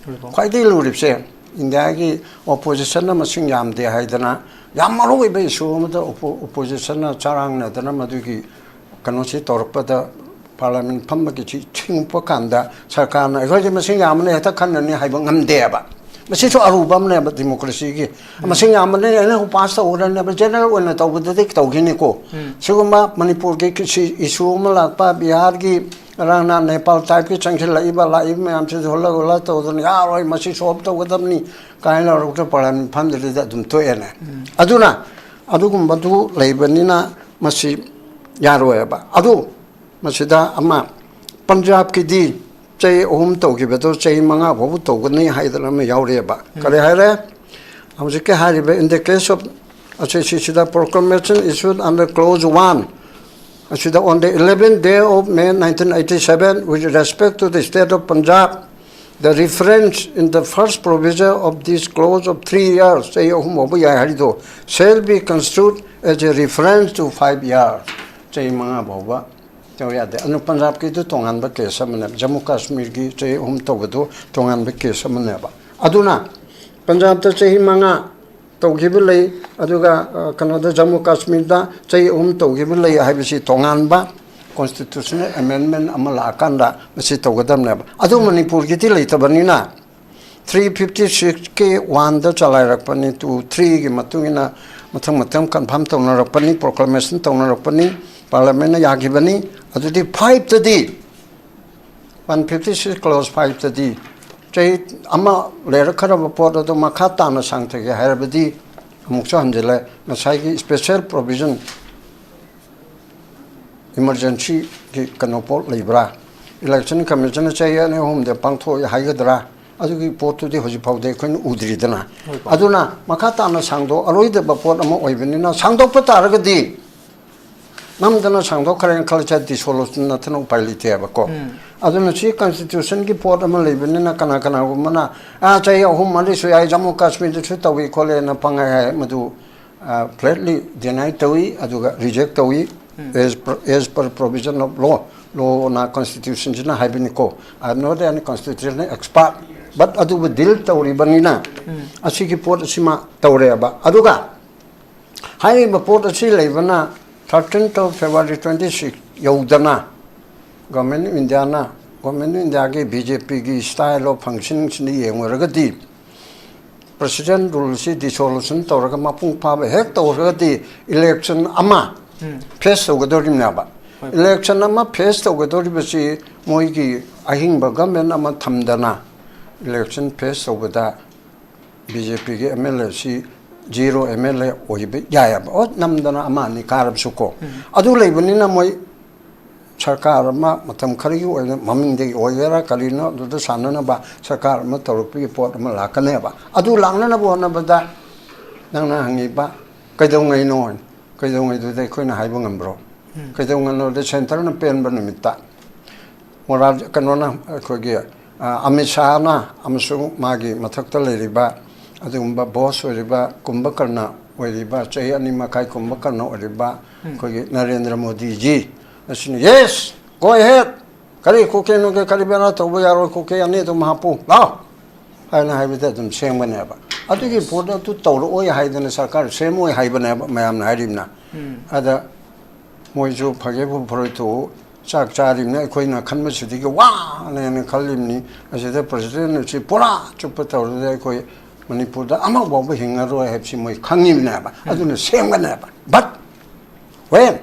ꯈ꯭ꯋꯥꯏꯗꯒꯤ ꯂꯨꯔꯤꯕꯁꯦ, ꯏꯟꯗꯤꯌꯥꯒꯤ ꯑꯣꯄꯣꯖꯤꯁꯟꯅ ꯃꯁꯤꯡ ꯌꯥꯝꯗꯦ ꯍꯥꯏꯗꯅ ꯌꯥꯝ ꯃꯔꯨ ꯑꯣꯏꯕ ꯏꯁꯨ ꯑꯃꯗ ꯑꯣꯄꯣ-, ꯑꯣꯄꯣꯖꯤꯁꯟꯅ ꯆꯔꯥꯡꯅꯗꯅ ꯃꯗꯨꯒꯤ ꯀꯩꯅꯣꯁꯤ ꯇꯧꯔꯛꯄꯗ, ꯄꯥꯔꯂꯤꯌꯥꯃꯦꯟ ꯐꯝꯕꯒꯤ ꯁꯤ ꯊꯤꯡꯉꯛꯄ ꯀꯥꯟꯗ ꯁꯔꯀꯥꯔꯅ "ꯑꯩꯈꯣꯏꯗꯤ ꯃꯁꯤꯡ ꯌꯥꯝꯕꯅ ꯍꯦꯛꯇ ꯈꯟꯅꯅꯤ" ꯍꯥꯏꯕ ꯉꯝꯗꯦꯕ꯫ ꯃꯁꯤꯁꯨ ꯑꯔꯨꯕ ꯑꯃꯅꯦꯕ ꯗꯤꯃꯣꯀ꯭ꯔꯦꯁꯤꯒꯤ꯫ ꯃꯁꯤꯡ ꯌꯥꯝꯕꯅ ꯑꯩꯅ ꯄꯥꯁ ꯇꯧꯈ꯭ꯔꯅꯦꯕ, ꯖꯦꯅꯔꯦꯜ ꯑꯣꯏꯅ ꯇꯧꯕꯗꯗꯤ ꯇꯧꯈꯤꯅꯤꯀꯣ꯫ ꯁꯤꯒꯨꯝꯕ ꯃꯅꯤꯄꯨꯔꯒꯤ ꯁꯤ ꯏꯁꯨ ꯑꯃ ꯂꯥꯛꯄ, ꯕꯤꯍꯥꯔꯒꯤ ꯉꯔꯥꯡ ꯅꯍꯥꯟ ꯅꯦꯄꯥꯜ ꯇꯥꯏꯞꯀꯤ ꯆꯪꯁꯤꯜꯂꯛꯏꯕ, ꯂꯥꯛꯏꯕ ꯃꯌꯥꯝꯁꯤꯁꯨ ꯍꯨꯜꯂ ꯍꯨꯜꯂ ꯇꯧꯗꯅ "ꯌꯥꯔꯣꯏ, ꯃꯁꯤ ꯁꯣꯜꯕ ꯇꯧꯒꯗꯕꯅꯤ" ꯀꯥꯏꯅ ꯂꯧꯔꯛꯇ ꯄꯥꯔꯂꯤꯌꯥꯃꯦꯟ ꯐꯝꯗ꯭ꯔꯤꯗ ꯑꯗꯨꯝ ꯊꯣꯛꯑꯦꯅꯦ꯫ ꯑꯗꯨꯅ ꯑꯗꯨꯒꯨꯝꯕꯗꯨ ꯂꯩꯕꯅꯤꯅ ꯃꯁꯤ ꯌꯥꯔꯣꯏꯕ꯫ ꯑꯗꯨ ꯃꯁꯤꯗ ꯑꯃ, ꯄꯟꯖꯥꯕꯀꯤꯗꯤ ꯆꯍꯤ ꯑꯍꯨꯝ ꯇꯧꯈꯤꯕꯗꯣ ꯆꯍꯤ ꯃꯉꯥ ꯐꯥꯎꯕ ꯇꯧꯒꯅꯤ ꯍꯥꯏꯗꯅ ꯑꯃ ꯌꯥꯎꯔꯤꯑꯕ꯫ ꯀꯔꯤ ꯍꯥꯏꯔꯦ? ꯍꯧꯖꯤꯛꯀꯤ ꯍꯥꯏꯔꯤꯕ in the case of ꯑꯁꯤ ꯁꯤꯁꯤꯗ proclamation issued under clause one, ꯑꯁꯤꯗ on the eleventh day of May nineteen eighty-seven, with respect to the state of Punjab, the reference in the first provision of this clause of three years, ꯆꯍꯤ ꯑꯍꯨꯝ ꯐꯥꯎꯕ ꯌꯥꯏ ꯍꯥꯏꯔꯤꯗꯣ, shall be construed as a reference to five years, ꯆꯍꯤ ꯃꯉꯥ ꯐꯥꯎꯕ ꯇꯧ ꯌꯥꯗꯦ꯫ ꯑꯗꯨ ꯄꯟꯖꯥꯕꯀꯤꯗꯨ ꯇꯣꯉꯥꯟꯕ ꯀꯦꯁ ꯑꯃꯅꯦꯕ, ꯖꯝꯃꯨ ꯀꯥꯁꯃꯤꯔꯒꯤ ꯆꯍꯤ ꯑꯍꯨꯝ ꯇꯧꯕꯗꯨ ꯇꯣꯉꯥꯟꯕ ꯀꯦꯁ ꯑꯃꯅꯦꯕ꯫ ꯑꯗꯨꯅ ꯄꯟꯖꯥꯕꯇ ꯆꯍꯤ ꯃꯉꯥ ꯇꯧꯈꯤꯕ ꯂꯩ, ꯑꯗꯨꯒ, ꯑ, ꯀꯩꯅꯣꯗ, ꯖꯝꯃꯨ ꯀꯥꯁꯃꯤꯔꯗ ꯆꯍꯤ ꯑꯍꯨꯝ ꯇꯧꯈꯤꯕ ꯂꯩ ꯍꯥꯏꯕꯁꯤ ꯇꯣꯉꯥꯟꯕ constitutional amendment ꯑꯃ ꯂꯥꯛꯑꯀꯥꯟꯗ ꯃꯁꯤ ꯇꯧꯒꯗꯕꯅꯦꯕ꯫ ꯑꯗꯨ ꯃꯅꯤꯄꯨꯔꯒꯤꯗꯤ ꯂꯩꯇꯕꯅꯤꯅ, three fifty sixꯀꯤ oneꯗ ꯆꯂꯥꯏꯔꯛꯄꯅꯤ, two, threeꯒꯤ ꯃꯇꯨꯡ ꯏꯟꯅ ꯃꯊꯪ ꯃꯊꯪ confirm ꯇꯧꯅꯔꯛꯄꯅꯤ, proclamation ꯇꯧꯅꯔꯛꯄꯅꯤ, ꯄꯥꯔꯂꯤꯌꯥꯃꯦꯟꯅ ꯌꯥꯈꯤꯕꯅꯤ꯫ ꯑꯗꯨꯗꯤ fiveꯇꯗꯤ, one fifty six clause fiveꯇꯗꯤ ꯆꯍꯤ ꯑꯃ ꯂꯩꯔꯛꯈ꯭ꯔꯕ ꯄꯣꯠ ꯑꯗꯨ ꯃꯈꯥ ꯇꯥꯅ ꯁꯥꯡꯊꯒꯦ ꯍꯥꯏꯔꯕꯗꯤ, ꯑꯃꯨꯛꯁꯨ ꯍꯟꯖꯤꯜꯂꯦ, ꯉꯁꯥꯏꯒꯤ special provision, emergencyꯒꯤ ꯀꯩꯅꯣ ꯄꯣꯠ ꯂꯩꯕ꯭ꯔꯥ? Election Commissionꯅ ꯆꯍꯤ ꯑꯅꯤ ꯑꯍꯨꯝꯗ ꯄꯥꯡꯊꯣꯛꯑꯦ ꯍꯥꯏꯒꯗ꯭ꯔꯥ? ꯑꯗꯨꯒꯤ ꯄꯣꯠꯇꯨꯗꯤ ꯍꯧꯖꯤꯛ ꯐꯥꯎꯗꯤ ꯑꯩꯈꯣꯏꯅ ꯎꯗ꯭ꯔꯤꯗꯅ꯫ ꯑꯗꯨꯅ ꯃꯈꯥ ꯇꯥꯅ ꯁꯥꯡꯗꯣꯛꯑꯔꯣꯏꯗꯕ ꯄꯣꯠ ꯑꯃ ꯑꯣꯏꯕꯅꯤꯅ, ꯁꯥꯡꯗꯣꯛꯄ ꯇꯥꯔꯒꯗꯤ, ꯅꯝꯗꯅ ꯁꯥꯡꯗꯣꯛꯈ꯭ꯔꯦꯅ ꯈꯜꯂꯁꯦ, dissolution ꯅꯠꯇꯅ ꯎꯄꯥꯏ ꯂꯩꯇꯦꯕꯀꯣ꯫ ꯑꯗꯨꯅ ꯁꯤ constitution ꯒꯤ ꯄꯣꯠ ꯑꯃ ꯂꯩꯕꯅꯤꯅ, ꯀꯅꯥ ꯀꯅꯥꯒꯨꯝꯕꯅ, "ꯑꯥ, ꯆꯍꯤ ꯑꯍꯨꯝ ꯃꯔꯤꯁꯨ ꯌꯥꯏ, ꯖꯝꯃꯨ ꯀꯥꯁꯃꯤꯔꯗꯁꯨ ꯇꯧꯏ ꯈꯣꯠꯂꯦꯅ" ꯄꯪꯍꯥꯏ ꯍꯥꯏ, ꯃꯗꯨ, ꯑ, flatly deny ꯇꯧꯏ, ꯑꯗꯨꯒ reject ꯇꯧꯏ꯫ As per, as per provision of law, law ꯅ, constitution ꯁꯤꯅ ꯍꯥꯏꯕꯅꯤꯀꯣ꯫ I am not any constitutional expert, but ꯑꯗꯨꯕꯨ deal ꯇꯧꯔꯤꯕꯅꯤꯅ, ꯑꯁꯤꯒꯤ ꯄꯣꯠ ꯑꯁꯤꯃ ꯇꯧꯔꯦꯕ꯫ ꯑꯗꯨꯒ ꯍꯥꯏꯔꯤꯕ ꯄꯣꯠ ꯑꯁꯤ ꯂꯩꯕꯅ, thirteenth of February twenty six ꯌꯧꯗꯅ, Government of India ꯅ, Government of India ꯒꯤ BJP ꯒꯤ style of functioning ꯁꯤꯅ ꯌꯦꯡꯉꯨꯔꯒꯗꯤ, President rule ꯁꯤ dissolution ꯇꯧꯔꯒ ꯃꯄꯨꯡ ꯐꯥꯕ ꯍꯦꯛ ꯇꯧꯔꯒꯗꯤ, election ꯑꯃ face ꯇꯧꯒꯗꯧꯔꯤꯕꯅꯦꯕ꯫ Election ꯑꯃ face ꯇꯧꯒꯗꯧꯔꯤꯕꯁꯤ, ꯃꯣꯏꯒꯤ ꯑꯍꯤꯡꯕ government ꯑꯃ ꯊꯝꯗꯅ election face ꯇꯧꯕꯗ, BJP ꯒꯤ MLA ꯁꯤ zero MLA ꯑꯣꯏꯕ ꯌꯥꯏꯑꯕ꯫ ꯑꯣ, ꯅꯝꯗꯅ ꯑꯃ ꯑꯅꯤ ꯀꯥꯔꯕꯁꯨ ꯀꯣ꯫ ꯑꯗꯨ ꯂꯩꯕꯅꯤꯅ ꯃꯣꯏ ꯁꯔꯀꯥꯔ ꯑꯃ ꯃꯇꯝ ꯈꯔꯒꯤ ꯑꯣꯏꯅ ꯃꯃꯤꯡꯗꯒꯤ ꯑꯣꯏꯒꯦꯔꯥ ꯀꯔꯤꯅꯣ, ꯑꯗꯨꯗ ꯁꯥꯟꯅꯅꯕ ꯁꯔꯀꯥꯔ ꯑꯃ ꯇꯧꯔꯛꯄꯒꯤ ꯄꯣꯠ ꯑꯃ ꯂꯥꯛꯀꯅꯦꯕ꯫ ꯑꯗꯨ ꯂꯥꯛꯅꯅꯕ ꯍꯣꯠꯅꯕꯗ, ꯅꯪꯅ ꯍꯪꯉꯤꯕ ꯀꯩꯗꯧꯉꯩꯅꯣ? ꯀꯩꯗꯧꯉꯩꯗꯨꯗꯤ ꯑꯩꯈꯣꯏꯅ ꯍꯥꯏꯕ ꯉꯝꯕ꯭ꯔꯣ? ꯀꯩꯗꯧꯉꯩꯅꯣꯗꯤ centre ꯅ ꯄꯦꯟꯕ ꯅꯨꯃꯤꯠꯇ, ꯃꯣꯔꯥꯔ-, ꯀꯩꯅꯣꯅ, ꯑꯩꯈꯣꯏꯒꯤ, ꯑ, ꯑꯃꯤꯠ ꯁꯥꯍꯅ ꯑꯃꯁꯨꯡ ꯃꯥꯒꯤ ꯃꯊꯛꯇ ꯂꯩꯔꯤꯕ ꯑꯗꯨꯒꯨꯝꯕ boss ꯑꯣꯏꯔꯤꯕ ꯀꯨꯝꯚꯀꯔꯅ ꯑꯣꯏꯔꯤꯕ, ꯆꯍꯤ ꯑꯅꯤ ꯃꯈꯥꯏ ꯀꯨꯝꯚꯀꯔꯅ ꯑꯣꯏꯔꯤꯕ ꯑꯩꯈꯣꯏꯒꯤ ꯅꯔꯦꯟꯗ꯭ꯔ ꯃꯣꯗꯤꯖꯤ ꯑꯁꯤꯅ, "Yes, go ahead, ꯀꯔꯤ ꯀꯨꯀꯤꯅꯣꯒꯦ, ꯀꯔꯤ ꯕꯦꯔꯥ ꯇꯧꯕ ꯌꯥꯔꯣꯏ, ꯀꯨꯀꯤ ꯑꯅꯤ ꯑꯗꯨꯝ ꯍꯥꯞꯄꯨ, ꯂꯥꯎ" ꯍꯥꯏꯅ ꯍꯥꯏꯕꯗ ꯑꯗꯨꯝ ꯁꯦꯝꯒꯅꯦꯕ꯫ ꯑꯗꯨꯒꯤ ꯄꯣꯠ ꯑꯗꯨ ꯇꯧꯔꯛꯑꯣꯏ ꯍꯥꯏꯗꯅ ꯁꯔꯀꯥꯔ ꯁꯦꯝꯃꯣꯏ ꯍꯥꯏꯕꯅꯦꯕ ꯃꯌꯥꯝꯅ ꯍꯥꯏꯔꯤꯕꯅ꯫ ꯑꯗ ꯃꯣꯏꯁꯨ ꯐꯒꯦꯕꯨ ꯐꯔꯣꯏ ꯇꯣꯛꯎ, ꯆꯥꯛ ꯆꯥꯔꯤꯕꯅꯤ, ꯑꯩꯈꯣꯏꯅ ꯈꯟꯕꯁꯤꯗꯒꯤ ꯋꯥꯡꯅꯦꯅ ꯈꯜꯂꯤꯕꯅꯤ꯫ ꯑꯁꯤꯗ president ꯑꯁꯤ ꯄꯨꯔꯥ ꯆꯨꯞꯄ ꯇꯧꯔꯗꯤ ꯑꯩꯈꯣꯏ ꯃꯅꯤꯄꯨꯔꯗ ꯑꯃ ꯐꯥꯎꯕ ꯍꯤꯡꯉꯔꯣꯏ ꯍꯥꯏꯕꯁꯤ ꯃꯣꯏ ꯈꯪꯉꯤꯕꯅꯦꯕ꯫ ꯑꯗꯨꯅ ꯁꯦꯝꯒꯅꯦꯕ꯫ But when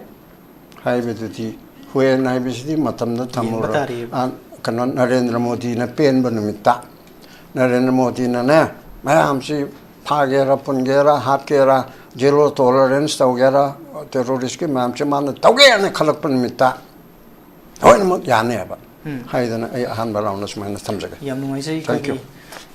ꯍꯥꯏꯕꯗꯨꯗꯤ, when ꯍꯥꯏꯕꯁꯤꯗꯤ ꯃꯇꯝꯗ ꯊꯝꯃꯨꯔꯣ꯫ ꯇꯥꯔꯦꯕ꯫ ꯑ, ꯀꯩꯅꯣ, ꯅꯔꯦꯟꯗ꯭ꯔ ꯃꯣꯗꯤꯅ ꯄꯦꯟꯕ ꯅꯨꯃꯤꯠꯇ, ꯅꯔꯦꯟꯗ꯭ꯔ ꯃꯣꯗꯤꯅꯅꯦ, ꯃꯌꯥꯝꯁꯤ ꯐꯥꯒꯦꯔꯥ, ꯄꯨꯟꯒꯦꯔꯥ, ꯍꯥꯠꯀꯦꯔꯥ, zero tolerance ꯇꯧꯒꯦꯔꯥ, terrorist ꯀꯤ ꯃꯌꯥꯝꯁꯦ ꯃꯥꯅ ꯇꯧꯒꯦꯅ ꯈꯜꯂꯛꯄ ꯅꯨꯃꯤꯠꯇ ꯂꯣꯏꯅꯃꯛ ꯌꯥꯅꯦꯕ꯫ ꯎꯝ꯫ ꯍꯥꯏꯗꯅ ꯑꯩ ꯑꯍꯥꯟꯕ ꯔꯥꯎꯟꯗ ꯁꯨꯃꯥꯏꯅ ꯊꯝꯖꯒꯦ꯫ ꯌꯥꯝ ꯅꯨꯡꯉꯥꯏꯖꯩ꯫ Thank ꯑꯩꯈꯣꯏꯒꯤ you꯫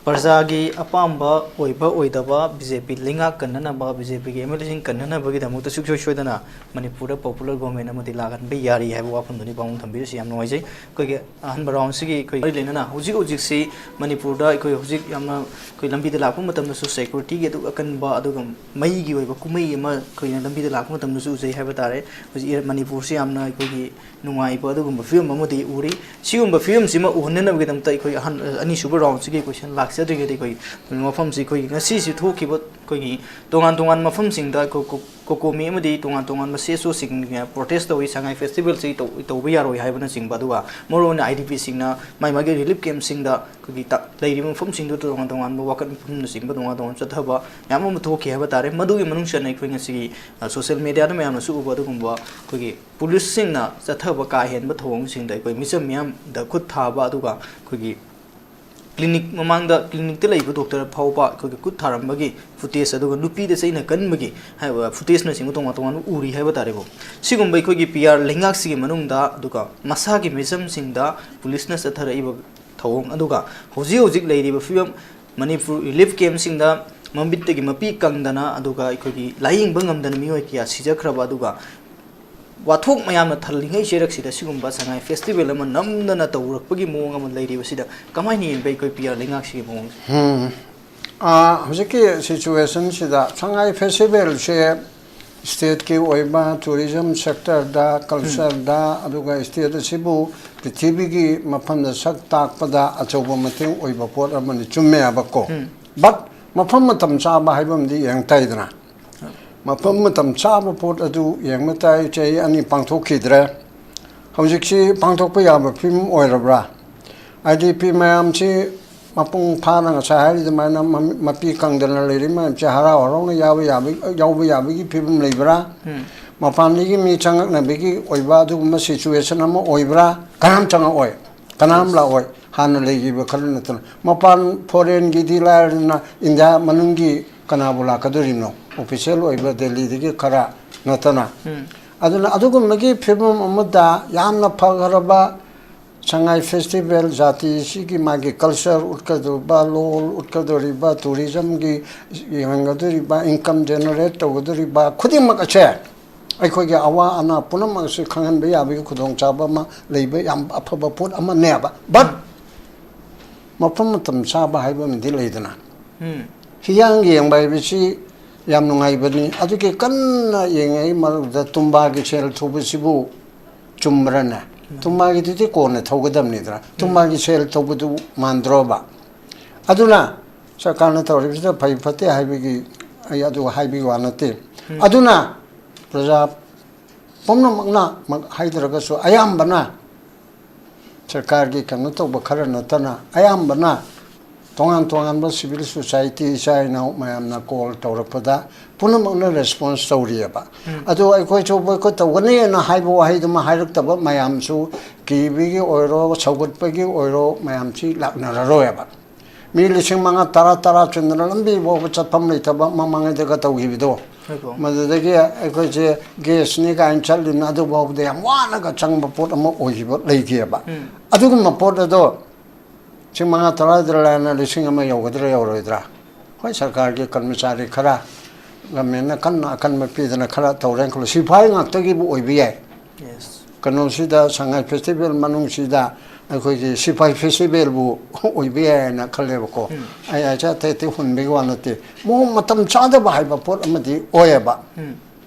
ꯄ꯭ꯔꯖꯥꯒꯤ ꯑꯄꯥꯝꯕ ꯑꯣꯏꯕ ꯑꯣꯏꯗꯕ ꯕꯤ ꯖꯦ ꯄꯤ ꯂꯩꯉꯥꯛ ꯀꯟꯅꯅꯕ, ꯕꯤ ꯖꯦ ꯄꯤꯒꯤ ꯑꯦꯝ ꯑꯦꯜ ꯑꯦꯁꯤꯡ ꯀꯟꯅꯅꯕꯒꯤꯗꯃꯛꯇ ꯁꯨꯡꯁꯣꯏ ꯁꯣꯏꯗꯅ ꯃꯅꯤꯄꯨꯔꯗ ꯄꯣꯄꯨꯂꯔ ꯒꯣꯚꯔꯟꯃꯦꯟꯠ ꯑꯃꯗꯤ ꯂꯥꯛꯍꯟꯕ ꯌꯥꯔꯤ ꯍꯥꯏꯕ ꯋꯥꯐꯝꯗꯨꯅꯤ ꯄꯥꯎꯗꯝ ꯊꯝꯕꯤꯔꯤꯁꯤ꯫ ꯌꯥꯝ ꯅꯨꯡꯉꯥꯏꯖꯩ꯫ ꯑꯩꯈꯣꯏꯒꯤ ꯑꯍꯥꯟꯕ ꯔꯥꯎꯟꯁꯤꯒꯤ ꯑꯩꯈꯣꯏ ꯃꯔꯤ ꯂꯩꯅꯅ ꯍꯧꯖꯤꯛ ꯍꯧꯖꯤꯛꯁꯤ ꯃꯅꯤꯄꯨꯔꯗ ꯑꯩꯈꯣꯏ ꯍꯧꯖꯤꯛ ꯌꯥꯝꯅ ꯑꯩꯈꯣꯏ ꯂꯝꯕꯤꯗ ꯂꯥꯛꯄ ꯃꯇꯝꯗꯁꯨ ꯁꯦꯀ꯭ꯌꯨꯔꯤꯇꯤꯒꯤ ꯑꯗꯨꯛ ꯑꯀꯟꯕ ꯑꯗꯨꯒ ꯃꯩꯒꯤ ꯑꯣꯏꯕ ꯀꯨꯝꯍꯩ ꯑꯃ ꯑꯩꯈꯣꯏꯅ ꯂꯝꯕꯤꯗ ꯂꯥꯛꯄ ꯃꯇꯝꯗꯁꯨ ꯎꯖꯩ ꯍꯥꯏꯕ ꯇꯥꯔꯦ꯫ ꯍꯧꯖꯤꯛ ꯃꯅꯤꯄꯨꯔꯁꯤ ꯌꯥꯝꯅ ꯑꯩꯈꯣꯏꯒꯤ ꯅꯨꯡꯉꯥꯏꯕ ꯑꯗꯨꯒꯨꯝꯕ ꯐꯤꯕꯝ ꯑꯃꯗꯤ ꯎꯔꯤ꯫ ꯁꯤꯒꯨꯝꯕ ꯐꯤꯕꯝꯁꯤꯃ ꯎꯍꯟꯅꯅꯕꯒꯤꯗꯃꯛꯇ ꯑꯩꯈꯣꯏ ꯑꯍꯥꯟ-, ꯑꯅꯤꯁꯨꯕ ꯔꯥꯎꯟꯁꯤꯒꯤ ꯀꯣꯏꯁꯟ ꯂꯥꯛꯆꯗ꯭ꯔꯤꯉꯩꯗ ꯑꯩꯈꯣꯏ ꯃꯐꯝꯁꯤ ꯑꯩꯈꯣꯏꯒꯤ ꯉꯁꯤꯁꯤ ꯊꯣꯛꯈꯤꯕ ꯑꯩꯈꯣꯏꯒꯤ ꯇꯣꯉꯥꯟ ꯇꯣꯉꯥꯟꯕ ꯃꯐꯝꯁꯤꯡꯗ ꯑꯩꯈꯣꯏ ꯀꯣ-, ꯀꯣꯀꯣꯃꯤ ꯑꯃꯗꯤ ꯇꯣꯉꯥꯟ ꯇꯣꯉꯥꯟꯕ ꯁꯤ ꯑꯦꯁ ꯑꯣꯁꯤꯡꯅ ꯄ꯭ꯔꯣꯇꯦꯁ ꯇꯧꯏ, ꯁꯉꯥꯏ ꯐꯦꯁꯇꯤꯚꯦꯜꯁꯤ ꯇꯧ-, ꯇꯧꯕ ꯌꯥꯔꯣꯏ ꯍꯥꯏꯕꯅꯆꯤꯡꯕ, ꯑꯗꯨꯒ ꯃꯔꯨꯑꯣꯏꯅ ꯑꯥꯏ ꯗꯤ ꯄꯤꯁꯤꯡꯅ ꯃꯥꯏ ꯃꯥꯒꯤ ꯔꯤꯂꯤꯐ ꯀꯦꯝꯞꯁꯤꯡꯗ ꯑꯩꯈꯣꯏꯒꯤ ꯇ-, ꯂꯩꯔꯤꯕ ꯃꯐꯝꯁꯤꯡꯗꯨꯗ ꯇꯣꯉꯥꯟ ꯇꯣꯉꯥꯟꯕ ꯋꯥꯀꯠ ꯃꯐꯝꯅꯆꯤꯡꯕ ꯇꯣꯉꯥꯟ ꯇꯣꯉꯥꯟꯕ ꯆꯠꯊꯕ ꯃꯌꯥꯝ ꯑꯃ ꯊꯣꯛꯈꯤ ꯍꯥꯏꯕ ꯇꯥꯔꯦ꯫ ꯃꯗꯨꯒꯤ ꯃꯅꯨꯡ ꯆꯟꯅ ꯑꯩꯈꯣꯏ ꯉꯁꯤꯒꯤ, ꯑ, ꯁꯣꯁꯤꯌꯦꯜ ꯃꯦꯗꯤꯌꯥꯗ ꯃꯌꯥꯝꯅꯁꯨ ꯎꯕ ꯑꯗꯨꯒꯨꯝꯕ ꯑꯩꯈꯣꯏꯒꯤ ꯄꯨꯂꯤꯁꯁꯤꯡꯅ ꯆꯠꯊꯕ ꯀꯥ ꯍꯦꯟꯕ ꯊꯧꯑꯣꯡꯁꯤꯡꯗ ꯑꯩꯈꯣꯏ ꯃꯤꯆꯝ ꯃꯤꯌꯥꯝꯗ ꯈꯨꯠ ꯊꯥꯕ, ꯑꯗꯨꯒ ꯑꯩꯈꯣꯏꯒꯤ ꯀ꯭ꯂꯤꯅꯤꯛ ꯃꯃꯥꯡꯗ ꯀ꯭ꯂꯤꯅꯤꯛꯇ ꯂꯩꯕ ꯗꯣꯛꯇꯔ ꯐꯥꯎꯕ ꯑꯩꯈꯣꯏꯒꯤ ꯈꯨꯠ ꯊꯥꯔꯝꯕꯒꯤ ꯐꯨꯇꯦꯖ, ꯑꯗꯨꯒ ꯅꯨꯄꯤꯗ ꯆꯩꯅ ꯀꯟꯕꯒꯤ ꯍꯥꯏꯕ ꯐꯨꯇꯦꯖꯅꯆꯤꯡꯕ ꯇꯣꯉꯥꯟ ꯇꯣꯉꯥꯟꯕ ꯎꯔꯤ ꯍꯥꯏꯕ ꯇꯥꯔꯦꯀꯣ꯫ ꯁꯤꯒꯨꯝꯕ ꯑꯩꯈꯣꯏꯒꯤ ꯄꯤ ꯑꯥꯔ ꯂꯩꯉꯥꯛꯁꯤꯒꯤ ꯃꯅꯨꯡꯗ, ꯑꯗꯨꯒ ꯃꯁꯥꯒꯤ ꯃꯤꯆꯝꯁꯤꯡꯗ ꯄꯨꯂꯤꯁꯅ ꯆꯠꯊꯔꯛꯏꯕ ꯊꯧꯑꯣꯡ, ꯑꯗꯨꯒ ꯍꯧꯖꯤꯛ ꯍꯧꯖꯤꯛ ꯂꯩꯔꯤꯕ ꯐꯤꯕꯝ, ꯃꯅꯤꯄꯨꯔ ꯔꯤꯂꯤꯐ ꯀꯦꯝꯞꯁꯤꯡꯗ ꯃꯃꯤꯠꯇꯒꯤ ꯃꯄꯤ ꯀꯪꯗꯅ, ꯑꯗꯨꯒ ꯑꯩꯈꯣꯏꯒꯤ ꯂꯥꯏꯌꯦꯡꯕ ꯉꯝꯗꯅ ꯃꯤꯑꯣꯏ ꯀꯌꯥ ꯁꯤꯖꯈ꯭ꯔꯕ, ꯑꯗꯨꯒ ꯋꯥꯊꯣꯛ ꯃꯌꯥꯝꯅ ꯊꯜꯂꯤꯉꯩ ꯆꯩꯔꯛꯁꯤꯗ ꯁꯤꯒꯨꯝꯕ ꯁꯉꯥꯏ ꯐꯦꯁꯇꯤꯚꯦꯜ ꯑꯃ ꯅꯝꯗꯅ ꯇꯧꯔꯛꯄꯒꯤ ꯃꯑꯣꯡ ꯑꯃ ꯂꯩꯔꯤꯕꯁꯤꯗ ꯀꯃꯥꯏꯅ ꯌꯦꯡꯕ ꯑꯩꯈꯣꯏ ꯄꯤ ꯑꯥꯔ ꯂꯩꯉꯥꯛꯁꯤꯒꯤ ꯃꯑꯣꯡꯁꯦ? ꯎꯝ꯫ ꯑꯥ, ꯍꯧꯖꯤꯛꯀꯤ ꯁꯤꯆꯨꯋꯦꯁꯟꯁꯤꯗ ꯁꯉꯥꯏ ꯐꯦꯁꯇꯤꯚꯦꯜꯁꯦ ꯁ꯭ꯇꯦꯠꯀꯤ ꯑꯣꯏꯕ ꯇꯨꯔꯤꯖꯝ ꯁꯦꯛꯇꯔꯗ, ꯎꯝ꯫ ꯀꯜꯆꯔꯗ, ꯑꯗꯨꯒ ꯁ꯭ꯇꯦꯠ ꯑꯁꯤꯕꯨ ꯄ꯭ꯔꯤꯊꯤꯕꯤꯒꯤ ꯃꯐꯝꯗ ꯁꯛ ꯇꯥꯛꯄꯗ ꯑꯆꯧꯕ ꯃꯇꯦꯡ ꯑꯣꯏꯕ ꯄꯣꯠ ꯑꯃꯅꯤ, ꯆꯨꯝꯃꯦꯕꯀꯣ꯫ ꯎꯝ꯫ But ꯃꯐꯝ ꯃꯇꯝ ꯆꯥꯕ ꯍꯥꯏꯕ ꯑꯃꯗꯤ ꯌꯦꯡ ꯇꯥꯏꯗꯅ꯫ ꯃꯐꯝ ꯃꯇꯝ ꯆꯥꯕ ꯄꯣꯠ ꯑꯗꯨ ꯌꯦꯡꯕ ꯇꯥꯏ꯫ ꯆꯍꯤ ꯑꯅꯤ ꯄꯥꯡꯊꯣꯛꯈꯤꯗ꯭ꯔꯦ꯫ ꯍꯧꯖꯤꯛꯁꯤ ꯄꯥꯡꯊꯣꯛꯄ ꯌꯥꯕ ꯐꯤꯕꯝ ꯑꯣꯏꯔꯕ꯭ꯔꯥ? ꯑꯥꯏ ꯗꯤ ꯄꯤ ꯃꯌꯥꯝꯁꯤ ꯃꯄꯨꯡ ꯐꯥꯅ ꯉꯁꯥꯏ ꯍꯥꯏꯔꯤ ꯑꯗꯨꯃꯥꯏꯅ ꯃꯃꯤ-, ꯃꯄꯤ ꯀꯪꯗꯅ ꯂꯩꯔꯤ ꯃꯌꯥꯝꯁꯦ ꯍꯔꯥꯎ ꯍꯔꯥꯎꯅ ꯌꯥꯕ ꯌꯥꯕ, ꯌꯥꯎꯕ ꯌꯥꯕꯒꯤ ꯐꯤꯕꯝ ꯂꯩꯕ꯭ꯔꯥ? ꯎꯝ꯫ ꯃꯄꯥꯟꯗꯒꯤ ꯃꯤ ꯆꯪꯉꯛꯅꯕꯒꯤ ꯑꯣꯏꯕ ꯑꯗꯨꯒꯨꯝꯕ ꯁꯤꯆꯨꯋꯦꯁꯟ ꯑꯃ ꯑꯣꯏꯕ꯭ꯔꯥ? ꯀꯅꯥꯝ ꯆꯪꯉꯛꯑꯣꯏ, ꯀꯅꯥꯝ ꯂꯥꯛꯑꯣꯏ, ꯍꯥꯟꯅ ꯂꯩꯈꯤꯕ ꯈꯔ ꯅꯠꯇꯅ꯫ ꯃꯄꯥꯟ ꯐꯣꯔꯦꯟꯒꯤꯗꯤ ꯂꯥꯏꯔꯗꯅ ꯏꯟꯗꯤꯌꯥ ꯃꯅꯨꯡꯒꯤ ꯀꯅꯥꯕꯨ ꯂꯥꯛꯀꯗꯣꯔꯤꯕꯅꯣ? ꯑꯣꯐꯤꯁꯤꯌꯦꯜ ꯑꯣꯏꯕ ꯗꯦꯜꯂꯤꯗꯒꯤ ꯈꯔ ꯅꯠꯇꯅ꯫ ꯎꯝ꯫ ꯑꯗꯨꯅ ꯑꯗꯨꯒꯨꯝꯕꯒꯤ ꯐꯤꯕꯝ ꯑꯃꯗ ꯌꯥꯝꯅ ꯐꯈ꯭ꯔꯕ ꯁꯉꯥꯏ ꯐꯦꯁꯇꯤꯚꯦꯜ, ꯖꯥꯇꯤꯁꯤꯒꯤ ꯃꯥꯒꯤ ꯀꯜꯆꯔ ꯎꯠꯀꯗꯧꯔꯤꯕ, ꯂꯣꯜ ꯎꯠꯀꯗꯧꯔꯤꯕ, ꯇꯨꯔꯤꯖꯝꯒꯤ ꯌꯦꯡꯍꯟꯒꯗꯧꯔꯤꯕ, ꯏꯟꯀꯝ ꯖꯦꯅꯦꯔꯦꯠ ꯇꯧꯒꯗꯧꯔꯤꯕ ꯈꯨꯗꯤꯡꯃꯛ ꯑꯁꯦ ꯑꯩꯈꯣꯏꯒꯤ ꯑꯋꯥ ꯑꯅꯥ ꯄꯨꯝꯅꯃꯛ ꯑꯁꯤ ꯈꯪꯍꯟꯕ ꯌꯥꯕꯒꯤ ꯈꯨꯗꯣꯡꯆꯥꯕ ꯑꯃ ꯂꯩꯕ ꯌꯥꯝ ꯑꯐꯕ ꯄꯣꯠ ꯑꯃꯅꯦꯕ꯫ ꯕꯠ ꯃꯐꯝ ꯃꯇꯝ ꯆꯥꯕ ꯍꯥꯏꯕ ꯑꯃꯗꯤ ꯂꯩꯗꯅ꯫ ꯎꯝ꯫ ꯍꯤꯌꯥꯡ ꯌꯦꯡꯕ ꯍꯥꯏꯕꯁꯤ ꯌꯥꯝ ꯅꯨꯡꯉꯥꯏꯕꯅꯤ꯫ ꯑꯗꯨꯒꯤ ꯀꯟꯅ ꯌꯦꯡꯉꯩ ꯃꯔꯛꯇ ꯇꯨꯝꯕꯥꯒꯤ ꯁꯦꯜ ꯊꯨꯕꯁꯤꯕꯨ ꯆꯨꯝꯕ꯭ꯔꯅꯦ? ꯇꯨꯝꯕꯥꯒꯤꯗꯨꯗꯤ ꯀꯣꯟꯅ ꯊꯧꯒꯗꯕꯅꯤꯗꯅ꯫ ꯇꯨꯝꯕꯥꯒꯤ ꯁꯦꯜ ꯊꯧꯕꯗꯨ ꯃꯥꯟꯗ꯭ꯔꯣꯕ? ꯑꯗꯨꯅ ꯁꯔꯀꯥꯔꯅ ꯇꯧꯔꯤꯕꯁꯤꯗ ꯐꯩ ꯐꯠꯇꯦ ꯍꯥꯏꯕꯒꯤ ꯑꯩ ꯑꯗꯨ ꯍꯥꯏꯕꯒꯤ ꯋꯥ ꯅꯠꯇꯦ꯫ ꯑꯗꯨꯅ ꯄ꯭ꯔꯖꯥ ꯄꯨꯝꯅꯃꯛꯅ ꯃꯛ ꯍꯥꯏꯗ꯭ꯔꯒꯁꯨ ꯑꯌꯥꯝꯕꯅ ꯁꯔꯀꯥꯔꯒꯤ ꯀꯩꯅꯣ ꯇꯧꯕ ꯈꯔ ꯅꯠꯇꯅ ꯑꯌꯥꯝꯕꯅ ꯇꯣꯉꯥꯟ ꯇꯣꯉꯥꯟꯕ ꯁꯤꯚꯤꯜ ꯁꯣꯁꯥꯏꯇꯤ ꯏꯆꯥ ꯏꯅꯥꯎ ꯃꯌꯥꯝꯅ ꯀꯣꯜ ꯇꯧꯔꯛꯄꯗ ꯄꯨꯝꯅꯃꯛꯅ ꯔꯦꯁꯄꯣꯟꯁ ꯇꯧꯔꯤꯑꯕ꯫ ꯑꯗꯣ ꯑꯩꯈꯣꯏꯁꯨ ꯕꯣꯏꯀꯣꯠ ꯇꯧꯒꯅꯤꯅ ꯍꯥꯏꯕ ꯋꯥꯍꯩꯗꯨꯃ ꯍꯥꯏꯔꯛꯇꯕ ꯃꯌꯥꯝꯁꯨ ꯀꯤꯕꯒꯤ ꯑꯣꯏꯔꯣ, ꯁꯧꯒꯠꯄꯒꯤ ꯑꯣꯏꯔꯣ, ꯃꯌꯥꯝꯁꯤ ꯂꯥꯛꯅꯔꯔꯣꯏꯕ꯫ ꯃꯤ ꯂꯤꯁꯤꯡ ꯃꯉꯥ, ꯇꯔꯥ, ꯇꯔꯥ ꯆꯨꯝꯗꯅ ꯂꯝꯕꯤ ꯐꯥꯎꯕ ꯆꯠꯐꯝ ꯂꯩꯇꯕ ꯃꯃꯥꯡꯉꯩꯗꯒ ꯇꯧꯈꯤꯕꯗꯣ꯫ ꯍꯣꯏꯀꯣ꯫ ꯃꯗꯨꯗꯒꯤ ꯑꯩꯈꯣꯏꯁꯦ ꯒꯦꯁꯅꯤ ꯀꯥꯏꯅ ꯆꯠꯂꯤꯅ ꯑꯗꯨ ꯐꯥꯎꯕꯗ ꯌꯥꯝ ꯋꯥꯅꯒ ꯆꯪꯕ ꯄꯣꯠ ꯑꯃ ꯑꯣꯏꯈꯤꯕ ꯂꯩꯈꯤꯑꯕ꯫ ꯎꯝ꯫ ꯑꯗꯨꯒꯨꯝꯕ ꯄꯣꯠ ꯑꯗꯣ ꯂꯤꯁꯤꯡ ꯃꯉꯥ, ꯇꯔꯥꯗ ꯂꯥꯏꯅ ꯂꯤꯁꯤꯡ ꯑꯃ ꯌꯧꯒꯗ꯭ꯔꯥ ꯌꯧꯔꯣꯏꯗ꯭ꯔꯥ? ꯍꯣꯏ, ꯁꯔꯀꯥꯔꯒꯤ ꯀꯔꯃꯆꯥꯔꯤ ꯈꯔ, ꯒꯃꯦꯟꯅ ꯀꯟꯅ ꯑꯀꯟꯕ ꯄꯤꯗꯅ ꯈꯔ ꯇꯧꯔꯦꯅ ꯈꯜꯂꯣ, ꯁꯤꯐꯥꯏ ꯉꯥꯛꯇꯒꯤꯕꯨ ꯑꯣꯏꯕ ꯌꯥꯏ꯫ Yes꯫ ꯀꯩꯅꯣꯁꯤꯗ, ꯁꯉꯥꯏ ꯐꯦꯁꯇꯤꯚꯦꯜ ꯃꯅꯨꯡꯁꯤꯗ ꯑꯩꯈꯣꯏꯒꯤ ꯁꯤꯐꯥꯏ ꯐꯦꯁꯇꯤꯚꯦꯜꯕꯨ ꯑꯣꯏꯕ ꯌꯥꯏꯅ ꯈꯜꯂꯦꯕꯀꯣ꯫ ꯎꯝ꯫ ꯑꯩ ꯍꯥꯏꯁꯦ ꯑꯇꯩ ꯑꯇꯩ ꯍꯨꯟꯕꯒꯤ ꯋꯥ ꯅꯠꯇꯦ, ꯃꯑꯣꯡ ꯃꯇꯝ ꯆꯥꯗꯕ ꯍꯥꯏꯕ ꯄꯣꯠ ꯑꯃꯗꯤ ꯑꯣꯏꯌꯦꯕ꯫ ꯎꯝ꯫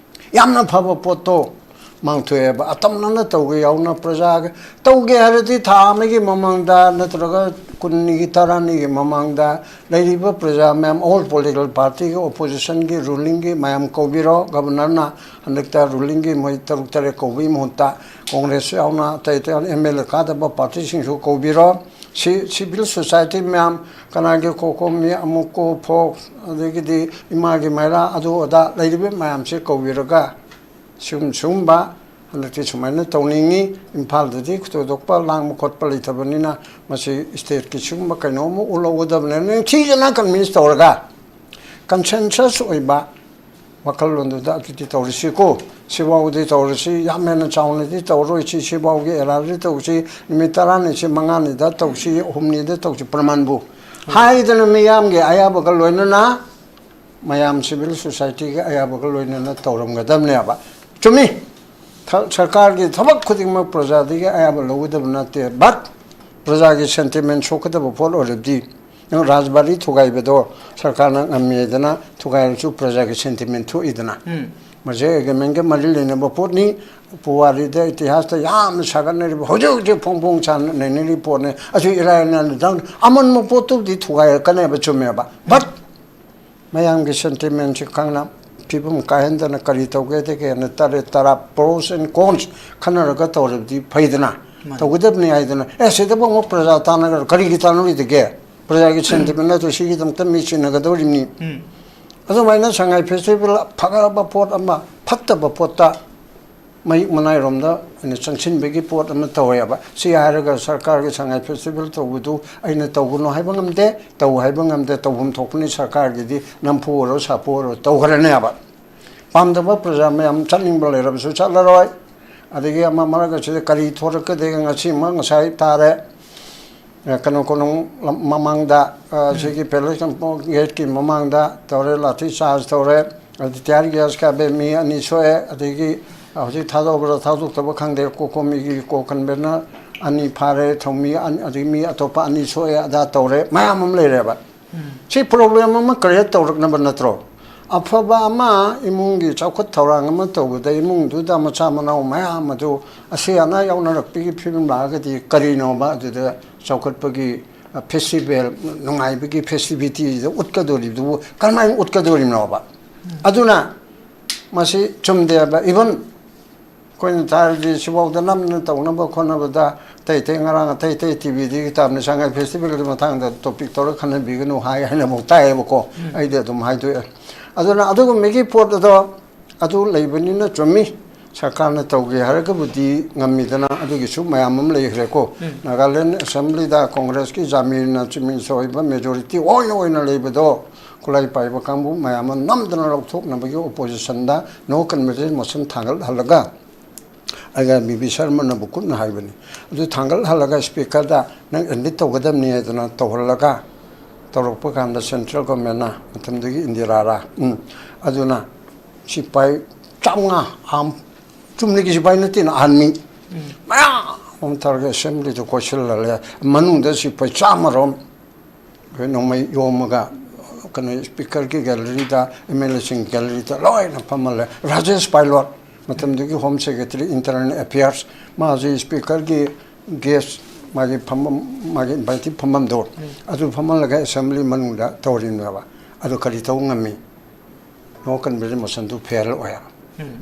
ꯌꯥꯝꯅ ꯐꯕ ꯄꯣꯠꯇꯣ ꯃꯥꯡꯊꯣꯛꯑꯦꯕ꯫ ꯑꯇꯝꯅꯅ ꯇꯧꯒꯦ ꯌꯥꯎꯅ ꯄ꯭ꯔꯖꯥꯒ ꯇꯧꯒꯦ ꯍꯥꯏꯔꯗꯤ ꯊꯥ ꯑꯃꯒꯤ ꯃꯃꯥꯡꯗ ꯅꯠꯇ꯭ꯔꯒ ꯀꯨꯟꯅꯤꯒꯤ, ꯇꯔꯥꯅꯤꯒꯤ ꯃꯃꯥꯡꯗ ꯂꯩꯔꯤꯕ ꯄ꯭ꯔꯖꯥ ꯃꯌꯥꯝ, all political party ꯒꯤ, opposition ꯒꯤ, ruling ꯒꯤ ꯃꯌꯥꯝ ꯀꯧꯕꯤꯔꯣ꯫ ꯒꯕꯔꯅꯔꯅ ꯍꯟꯗꯛꯇ ruling ꯒꯤ ꯃꯣꯏ ꯇꯔꯨꯛ ꯇꯔꯦꯠ ꯀꯧꯕꯒꯤ ꯃꯍꯨꯠꯇ ꯀꯣꯡꯒ꯭ꯔꯦꯁ ꯌꯥꯎꯅ ꯑꯇꯩ ꯑꯇꯩ ꯑꯦꯝ ꯑꯦꯜ ꯑꯦ ꯀꯥꯗꯕ ꯄꯥꯔꯇꯤꯁꯤꯡꯁꯨ ꯀꯧꯕꯤꯔꯣ꯫ ꯁꯤ ꯁꯤꯚꯤꯜ ꯁꯣꯁꯥꯏꯇꯤ ꯃꯌꯥꯝ, ꯀꯅꯥꯒꯤ ꯀꯣꯀꯣꯃꯤ, ꯑꯃꯨꯛꯀꯣ ꯐꯣꯛ, ꯑꯗꯒꯤꯗꯤ ꯏꯃꯥꯒꯤ ꯃꯩꯔꯥ, ꯑꯗꯨ ꯑꯗꯥ ꯂꯩꯔꯤꯕ ꯃꯌꯥꯝꯁꯦ ꯀꯧꯕꯤꯔꯒ ꯁꯤꯒꯨꯝ-, ꯁꯤꯒꯨꯝꯕ ꯍꯟꯗꯛꯇꯤ ꯁꯨꯃꯥꯏꯅ ꯇꯧꯅꯤꯡꯉꯤ꯫ ꯏꯝꯐꯥꯜꯗꯗꯤ ꯊꯣꯏꯗꯣꯛꯄ ꯂꯥꯡꯕ ꯈꯣꯠꯄ ꯂꯩꯇꯕꯅꯤꯅ ꯃꯁꯤ ꯏꯁꯇꯦꯠꯀꯤ ꯁꯤꯒꯨꯝꯕ ꯀꯩꯅꯣꯝꯃ ꯎꯠꯍꯧꯒꯗꯕꯅꯦ꯫ ꯅꯤꯡꯊꯤꯖꯅ ꯀꯟꯚꯤꯟꯁ ꯇꯧꯔꯒ ꯀꯟꯁꯦꯟꯁꯁ ꯑꯣꯏꯕ ꯋꯥꯈꯜꯂꯣꯟꯗꯨꯗ ꯑꯗꯨꯗꯤ ꯇꯧꯔꯁꯤꯀꯣ, ꯁꯤꯐꯥꯎꯗꯤ ꯇꯧꯔꯁꯤ, ꯌꯥꯝ ꯍꯦꯟꯅ ꯆꯥꯎꯅꯗꯤ ꯇꯧꯔꯣꯏꯁꯤ, ꯁꯤꯐꯥꯎꯒꯤ ꯑꯦꯔꯥꯗꯤ ꯇꯧꯁꯤ, ꯅꯨꯃꯤꯠ ꯇꯔꯥꯅꯤꯁꯤ, ꯃꯉꯥꯅꯤꯗ ꯇꯧꯁꯤ, ꯍꯨꯝꯅꯤꯗ ꯇꯧꯁꯤ, ꯄ꯭ꯔꯃꯥꯟꯕꯨ ꯍꯥꯏꯗꯅ ꯃꯤꯌꯥꯝꯒꯤ ꯑꯌꯥꯕꯒ ꯂꯣꯏꯅꯅ, ꯃꯌꯥꯝ ꯁꯤꯚꯤꯜ ꯁꯣꯁꯥꯏꯇꯤꯒꯤ ꯑꯌꯥꯕꯒ ꯂꯣꯏꯅꯅ ꯇꯧꯔꯝꯒꯗꯕꯅꯦꯕ꯫ ꯆꯨꯝꯃꯤ, ꯊ- ꯁꯔꯀꯥꯔꯒꯤ ꯊꯕꯛ ꯈꯨꯗꯤꯡꯃꯛ ꯄ꯭ꯔꯖꯥꯗꯒꯤ ꯑꯌꯥꯕ ꯂꯧꯒꯗꯕ ꯅꯠꯇꯦ, ꯕꯠ ꯄ꯭ꯔꯖꯥꯒꯤ ꯁꯦꯟꯇꯤꯃꯦꯟ ꯁꯣꯛꯀꯗꯕ ꯄꯣꯠ ꯑꯣꯏꯔꯕꯗꯤ, ꯅꯪ ꯔꯥꯖꯕꯥꯔꯤ ꯊꯨꯒꯥꯏꯕꯗꯣ ꯁꯔꯀꯥꯔꯅ ꯉꯝꯃꯦꯗꯅ ꯊꯨꯒꯥꯏꯔꯁꯨ ꯄ꯭ꯔꯖꯥꯒꯤ ꯁꯦꯟꯇꯤꯃꯦꯟ ꯊꯣꯛꯏꯗꯅ꯫ ꯎꯝ꯫ ꯃꯁꯤ ꯑꯦꯒ꯭ꯔꯤꯃꯦꯟꯒ ꯃꯔꯤ ꯂꯩꯅꯕ ꯄꯣꯠꯅꯤ꯫ ꯄꯨꯋꯥꯔꯤꯗ, ꯏꯇꯤꯍꯥꯁꯇ ꯌꯥꯝꯅ ꯁꯥꯒꯠꯅꯔꯤꯕ, ꯍꯧꯖꯤꯛ ꯍꯧꯖꯤꯛ ꯐꯣꯡ ꯐꯣꯡ ꯁꯥꯅ ꯅꯩꯅꯔꯤꯕ ꯄꯣꯠꯅꯤ꯫ ꯑꯁꯤ ꯏꯔꯥꯏ ꯂꯥꯏꯅ ꯗꯥꯎꯟ ꯑꯃꯟꯕ ꯄꯣꯠꯇꯨꯕꯨꯗꯤ ꯊꯨꯒꯥꯏꯔꯛꯀꯅꯦꯕ, ꯆꯨꯝꯃꯦꯕ, ꯕꯠ ꯃꯌꯥꯝꯒꯤ ꯁꯦꯟꯇꯤꯃꯦꯟꯁꯤ ꯈꯪꯅ ꯐꯤꯕꯝ ꯀꯥꯏꯍꯟꯗꯅ ꯀꯔꯤ ꯇꯧꯒꯦꯗꯒꯦꯅ ꯇꯔꯦꯠ ꯇꯔꯥ ꯄ꯭ꯔꯣꯁ ꯑꯦꯟ ꯀꯣꯟꯁ ꯈꯟꯅꯔꯒ ꯇꯧꯔꯕꯗꯤ ꯐꯩꯗꯅ꯫ ꯃꯥꯅꯤ꯫ ꯇꯧꯒꯗꯕꯅꯤ ꯍꯥꯏꯗꯅ, ꯑꯦ, ꯁꯤꯗꯕꯨ ꯑꯃꯨꯛ ꯄ꯭ꯔꯖꯥ ꯇꯥꯟꯅꯒꯗ꯭ꯔꯥ? ꯀꯔꯤꯒꯤ ꯇꯥꯟꯅꯔꯣꯏꯗꯒꯦ? ꯄ꯭ꯔꯖꯥꯒꯤ ꯁꯦꯟꯇꯤꯃꯦꯟ ꯅꯠꯇ꯭ꯔꯣ? ꯁꯤꯒꯤꯗꯃꯛꯇ ꯃꯤ ꯁꯤꯟꯅꯒꯗꯧꯔꯤꯕꯅꯤ꯫ ꯎꯝ꯫ ꯑꯗꯨꯃꯥꯏꯅ ꯁꯉꯥꯏ ꯐꯦꯁꯇꯤꯚꯦꯜ ꯐꯈ꯭ꯔꯕ ꯄꯣꯠ ꯑꯃ ꯐꯠꯇꯕ ꯄꯣꯠꯇ ꯃꯍꯤꯛ ꯃꯅꯥꯏꯔꯣꯝꯗ ꯑꯩꯅ ꯆꯪꯁꯤꯟꯕꯒꯤ ꯄꯣꯠ ꯑꯃ ꯇꯧꯋꯦꯕ꯫ ꯁꯤ ꯍꯥꯏꯔꯒ ꯁꯔꯀꯥꯔꯒꯤ ꯁꯉꯥꯏ ꯐꯦꯁꯇꯤꯚꯦꯜ ꯇꯧꯕꯗꯨ ꯑꯩꯅ ꯇꯧꯒꯅꯨ ꯍꯥꯏꯕ ꯉꯝꯗꯦ, ꯇꯧ ꯍꯥꯏꯕ ꯉꯝꯗꯦ, ꯇꯧꯐꯝ ꯊꯣꯛꯄꯅꯤ꯫ ꯁꯔꯀꯥꯔꯒꯤꯗꯤ ꯅꯝꯐꯨ ꯑꯣꯏꯔꯣ ꯁꯥꯐꯨ ꯑꯣꯏꯔꯣ ꯇꯧꯈ꯭ꯔꯅꯦꯕ꯫ ꯄꯥꯝꯗꯕ ꯄ꯭ꯔꯖꯥ ꯃꯌꯥꯝ ꯆꯠꯅꯤꯡꯕ ꯂꯩꯔꯕꯁꯨ ꯆꯠꯂꯔꯣꯏ꯫ ꯑꯗꯒꯤ ꯑꯃ ꯃꯔꯛ ꯑꯁꯤꯗ ꯀꯔꯤ ꯊꯣꯔꯛꯀꯗꯒꯦ? ꯉꯁꯤꯃꯛ, ꯉꯁꯥꯏ ꯇꯥꯔꯦ, ꯑ, ꯀꯩꯅꯣ, ꯀꯣꯅꯨꯡ ꯂꯝ-, ꯃꯃꯥꯡꯗ, ꯑ, ꯎꯝ꯫ ꯁꯤꯒꯤ ꯄꯦꯂꯦꯁ ꯀꯝꯄꯥꯎꯟ ꯒꯦꯠꯀꯤ ꯃꯃꯥꯡꯗ ꯇꯧꯔꯦ, ꯂꯥꯊꯤ ꯆꯥꯔꯖ ꯇꯧꯔꯦ꯫ ꯑꯗꯩ ꯇꯤꯌꯥꯔ ꯒ꯭ꯌꯥꯁ ꯀꯥꯞꯄꯦ, ꯃꯤ ꯑꯅꯤ ꯁꯣꯛꯑꯦ꯫ ꯑꯗꯒꯤ ꯍꯧꯖꯤꯛ ꯊꯥꯗꯣꯛꯄ꯭ꯔꯥ ꯊꯥꯗꯣꯛꯇꯕ ꯈꯪꯗꯦ, ꯀꯣꯀꯣꯃꯤꯒꯤ ꯀꯣ ꯀꯟꯚꯦꯅꯔ ꯑꯅꯤ ꯐꯥꯔꯦ, ꯊꯧꯃꯤ ꯑꯅꯤ, ꯑꯗꯒꯤ ꯃꯤ ꯑꯇꯣꯞꯄ ꯑꯅꯤ ꯁꯣꯛꯑꯦ, ꯑꯗꯥ ꯇꯧꯔꯦ, ꯃꯌꯥꯝ ꯑꯃ ꯂꯩꯔꯦꯕ꯫ ꯎꯝ꯫ ꯁꯤ ꯄ꯭ꯔꯣꯕ꯭ꯂꯦꯝ ꯑꯃ ꯀ꯭ꯔꯤꯌꯦꯠ ꯇꯧꯔꯛꯅꯕ ꯅꯠꯇ꯭ꯔꯣ? ꯑꯐꯕ ꯑꯃ, ꯏꯃꯨꯡꯒꯤ ꯆꯥꯎꯈꯠ ꯊꯧꯔꯥꯡ ꯑꯃ ꯇꯧꯕꯗ ꯏꯃꯨꯡꯗꯨꯗ ꯃꯆꯥ ꯃꯅꯥꯎ ꯃꯌꯥꯝ ꯑꯗꯨ ꯑꯁꯤ ꯑꯅꯥ ꯌꯥꯎꯅꯔꯛꯄꯒꯤ ꯐꯤꯕꯝ ꯂꯥꯛꯑꯒꯗꯤ ꯀꯔꯤꯅꯣꯕ ꯑꯗꯨꯗ ꯆꯥꯎꯈꯠꯄꯒꯤ, ꯑ, ꯐꯦꯁꯇꯤꯚꯦꯜ, ꯅꯨꯡꯉꯥꯏꯕꯒꯤ ꯐꯦꯁꯇꯤꯚꯤꯇꯤꯗ ꯎꯠꯀꯗꯧꯔꯤꯕꯗꯨꯕꯨ ꯀꯔꯝꯍꯥꯏꯅ ꯎꯠꯀꯗꯧꯔꯤꯕꯅꯣꯕ? ꯎꯝ꯫ ꯑꯗꯨꯅ ꯃꯁꯤ ꯆꯨꯝꯗꯦꯕ꯫ ꯏꯚꯟ ꯑꯩꯈꯣꯏꯅ ꯊꯥꯔꯗꯤ ꯁꯤꯐꯥꯎꯗ ꯅꯝꯅ ꯇꯧꯅꯕ ꯈꯣꯠꯅꯕꯗ ꯑꯇꯩ ꯑꯇꯩ ꯉꯔꯥꯡ ꯑꯇꯩ ꯑꯇꯩ ꯇꯤ ꯚꯤꯗꯒꯤ ꯇꯥꯕꯅꯤ, ꯁꯉꯥꯏ ꯐꯦꯁꯇꯤꯚꯦꯜꯒꯤ ꯃꯇꯥꯡꯗ ꯇꯣꯄꯤꯛ ꯇꯧꯔ ꯈꯟꯅꯕꯤꯒꯅꯨ ꯍꯥꯏ ꯍꯥꯏꯅ ꯑꯃꯨꯛ ꯇꯥꯏꯌꯦꯕꯀꯣ꯫ ꯎꯝ꯫ ꯑꯩꯗꯤ ꯑꯗꯨꯝ ꯍꯥꯏꯗꯣꯛꯑꯦ꯫ ꯑꯗꯨꯅ ꯑꯗꯨꯒꯨꯝꯕꯒꯤ ꯄꯣꯠ ꯑꯗꯣ ꯑꯗꯨ ꯂꯩꯕꯅꯤꯅ ꯆꯨꯝꯃꯤ, ꯁꯔꯀꯥꯔꯅ ꯇꯧꯒꯦ ꯍꯥꯏꯔꯒꯕꯨꯗꯤ ꯉꯝꯃꯤꯗꯅ, ꯑꯗꯨꯒꯤꯁꯨ ꯃꯌꯥꯝ ꯑꯃ ꯂꯩꯈ꯭ꯔꯦꯀꯣ꯫ ꯎꯝ꯫ ꯅꯥꯒꯥꯂꯦꯟ ꯑꯦꯁꯦꯝꯕ꯭ꯂꯤꯗ ꯀꯣꯡꯒ꯭ꯔꯦꯁꯀꯤ ꯖꯥꯃꯤꯔꯅ ꯆꯤꯃꯤꯟꯁ ꯑꯣꯏꯕ ꯃꯦꯖꯣꯔꯤꯇꯤ ꯑꯣꯏꯅ ꯑꯣꯏꯅ ꯂꯩꯕꯗꯣ ꯈꯨꯠꯂꯥꯏ ꯄꯥꯏꯕ ꯀꯥꯡꯕꯨ ꯃꯌꯥꯝ ꯑꯃ ꯅꯝꯗꯅ ꯂꯧꯊꯣꯛꯅꯕꯒꯤ oppositionꯗ no confidence motion ꯊꯥꯡꯒꯠꯍꯜꯂꯒ ꯑꯩꯒ ꯕꯤ ꯕꯤ ꯁꯔꯃꯅꯕꯨ ꯀꯨꯞꯅ ꯍꯥꯏꯕꯅꯤ꯫ ꯑꯗꯨ ꯊꯥꯡꯒꯠꯍꯜꯂꯒ speakerꯗ ꯅꯪ admit ꯇꯧꯒꯗꯕꯅꯤ ꯍꯥꯏꯗꯅ ꯇꯧꯍꯜꯂꯒ ꯇꯧꯔꯛꯄ ꯀꯥꯟꯗ central governmentꯅ, ꯃꯇꯝꯗꯨꯒꯤ ꯏꯟꯗꯤꯔꯥꯔꯥ, ꯎꯝ, ꯑꯗꯨꯅ ꯁꯤꯐꯥꯏ ꯆꯥꯝꯃꯉꯥ, arm, ꯆꯨꯝꯅꯒꯤ ꯁꯤꯐꯥꯏ ꯅꯠꯇꯦꯅ, army ꯃꯌꯥꯝ ꯑꯃ ꯇꯧꯔꯒ assemblyꯗꯨ ꯀꯣꯏꯁꯤꯜꯍꯜꯂꯦ꯫ ꯃꯅꯨꯡꯗ ꯁꯤꯐꯥꯏ ꯆꯥꯝꯃꯔꯣꯝ ꯑꯩꯈꯣꯏ ꯅꯣꯡꯃꯩ ꯌꯣꯝꯃꯒ ꯀꯩꯅꯣ speakerꯒꯤ galleryꯗ, MLAꯁꯤꯡ galleryꯗ ꯂꯣꯏꯅ ꯐꯝꯍꯜꯂꯦ꯫ ꯔꯥꯖꯦꯁ ꯄꯥꯏꯂꯣꯠ, ꯃꯇꯝꯗꯨꯒꯤ Home Secretary Internal Affairs, ꯃꯥꯁꯤ speakerꯒꯤ guest, ꯃꯥꯒꯤ ꯐꯝꯐꯝ, ꯃꯥꯒꯤ invitee ꯐꯝꯐꯝꯗꯣ, ꯑꯗꯨ ꯐꯝꯍꯜꯂꯒ assembly ꯃꯅꯨꯡꯗ ꯇꯧꯔꯤꯅꯦꯕ꯫ ꯑꯗꯨ ꯀꯔꯤ ꯇꯧꯕ ꯉꯝꯃꯤ? No confidence motionꯗꯨ fail ꯑꯣꯏ꯫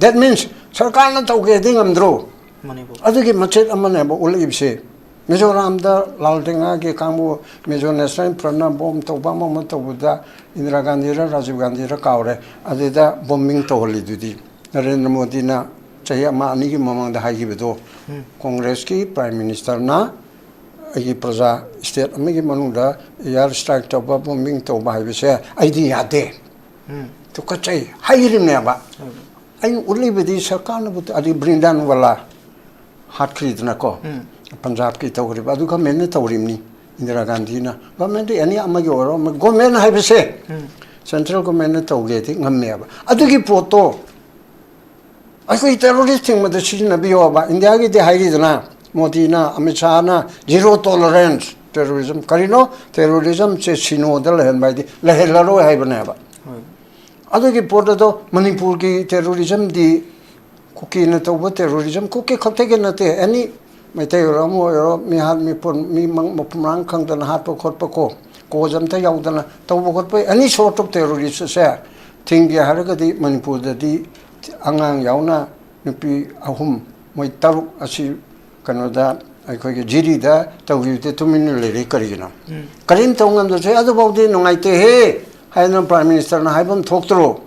That means ꯁꯔꯀꯥꯔꯅ ꯇꯧꯒꯦꯗꯤ ꯉꯝꯗ꯭ꯔꯣ? ꯃꯅꯤꯄꯨꯔ ꯑꯗꯨꯒꯤ ꯃꯆꯦꯠ ꯑꯃꯅꯦꯕ ꯎꯠꯂꯛꯏꯕꯁꯦ꯫ ꯃꯤꯖꯣꯔꯥꯝꯗ ꯂꯥꯜ ꯗꯦꯡꯉꯥꯒꯤ ꯀꯥꯡꯕꯨ, Mizo National Front bomb ꯇꯧꯕ ꯑꯃ ꯑꯃ ꯇꯧꯕꯗ ꯏꯟꯗꯤꯔꯥ ꯒꯥꯟꯙꯤꯔ ꯔꯥꯖꯤꯕ ꯒꯥꯟꯙꯤꯔ ꯀꯥꯎꯔꯦ, ꯑꯗꯨꯗ bombing ꯇꯧꯍꯜꯂꯤꯗꯨꯗꯤ꯫ ꯅꯔꯦꯟꯗ꯭ꯔ ꯃꯣꯗꯤꯅ ꯆꯍꯤ ꯑꯃ ꯑꯅꯤꯒꯤ ꯃꯃꯥꯡꯗ ꯍꯥꯏꯈꯤꯕꯗꯣ, Congressꯀꯤ Prime Ministerꯅ ꯑꯩꯒꯤ ꯄ꯭ꯔꯖꯥ state ꯑꯃꯒꯤ ꯃꯅꯨꯡꯗ air strike ꯇꯧꯕ, bombing ꯇꯧꯕ ꯍꯥꯏꯕꯁꯦ ꯑꯩꯗꯤ ꯌꯥꯗꯦ, ꯇꯨꯀꯠꯆꯩ ꯍꯥꯏꯔꯤꯕꯅꯦꯕ꯫ ꯑꯩꯅ ꯎꯠꯂꯤꯕꯗꯤ ꯁꯔꯀꯥꯔꯅꯕꯨ, ꯑꯗꯩ ꯕ꯭ꯔꯤꯟꯗꯥꯟ ꯋꯥꯂꯥ ꯍꯥꯠꯈ꯭ꯔꯤꯗꯅꯀꯣ, ꯄꯟꯖꯥꯕꯀꯤ ꯇꯧꯈ꯭ꯔꯤꯕ, ꯑꯗꯨ governmentꯅ ꯇꯧꯔꯤꯕꯅꯤ꯫ ꯏꯟꯗꯤꯔꯥ ꯒꯥꯟꯙꯤꯅ, government ꯑꯦꯅꯤ ꯑꯃꯒꯤ ꯑꯣꯏꯔꯣ, government ꯍꯥꯏꯕꯁꯦ central governmentꯅ ꯇꯧꯒꯦꯗꯤ ꯉꯝꯃꯦꯕ꯫ ꯑꯗꯨꯒꯤ ꯄꯣꯠꯇꯣ ꯑꯩꯈꯣꯏ terrorist ꯊꯤꯡꯕꯗ ꯁꯤꯖꯤꯟꯅꯕꯤꯌꯣꯕ꯫ ꯏꯟꯗꯤꯌꯥꯒꯤꯗꯤ ꯍꯥꯏꯔꯤꯗꯅ, ꯃꯣꯗꯤꯅ, ꯑꯃꯤꯠ ꯁꯥꯍꯅ zero tolerance terrorism꯫ ꯀꯔꯤꯅꯣ? Terrorismꯁꯦ ꯁꯤꯅꯣꯗ ꯂꯩꯍꯟꯕ ꯍꯥꯏꯗꯤ ꯂꯩꯍꯜꯂꯔꯣꯏ ꯍꯥꯏꯕꯅꯦꯕ꯫ ꯑꯗꯨꯒꯤ ꯄꯣꯠ ꯑꯗꯣ ꯃꯅꯤꯄꯨꯔꯒꯤ terrorismꯗꯤ ꯀꯨꯀꯤꯅ ꯇꯧꯕ terrorism, ꯀꯨꯀꯤ ꯈꯛꯇꯒꯤ ꯅꯠꯇꯦ, ꯑꯦꯅꯤ ꯃꯩꯇꯩ ꯑꯣꯏꯔꯣ, ꯑꯃ ꯑꯣꯏꯔꯣ, ꯃꯤꯍꯥꯠ ꯃꯤꯄꯨꯟ, ꯃꯤ ꯃꯪ-, ꯃꯄꯨꯝ ꯃꯔꯥꯡ ꯈꯪꯗꯅ ꯍꯥꯠꯄ ꯈꯣꯠꯄ ꯀꯣ, cause ꯑꯝꯇ ꯌꯥꯎꯗꯅ ꯇꯧꯕ ꯈꯣꯠꯄ, any sort of terroristꯁꯦ ꯊꯤꯡꯒꯦ ꯍꯥꯏꯔꯒꯗꯤ ꯃꯅꯤꯄꯨꯔꯗꯗꯤ ꯑꯉꯥꯡ ꯌꯥꯎꯅ ꯅꯨꯄꯤ ꯑꯍꯨꯝ, ꯃꯣꯏ ꯇꯔꯨꯛ ꯑꯁꯤ ꯀꯩꯅꯣꯗ, ꯑꯩꯈꯣꯏꯒꯤ ꯖꯤꯔꯤꯗ ꯇꯧꯈꯤꯕꯗꯤ ꯇꯨꯃꯤꯟꯅ ꯂꯩꯔꯤ ꯀꯔꯤꯒꯤꯅꯣ? ꯀꯔꯤꯝ ꯇꯧ ꯉꯝꯗꯕꯁꯦ ꯑꯗꯨꯐꯥꯎꯗꯤ ꯅꯨꯡꯉꯥꯏꯇꯦꯍꯦ ꯍꯥꯏꯗꯅ Prime Ministerꯅ ꯍꯥꯏꯐꯝ ꯊꯣꯛꯇ꯭ꯔꯣ?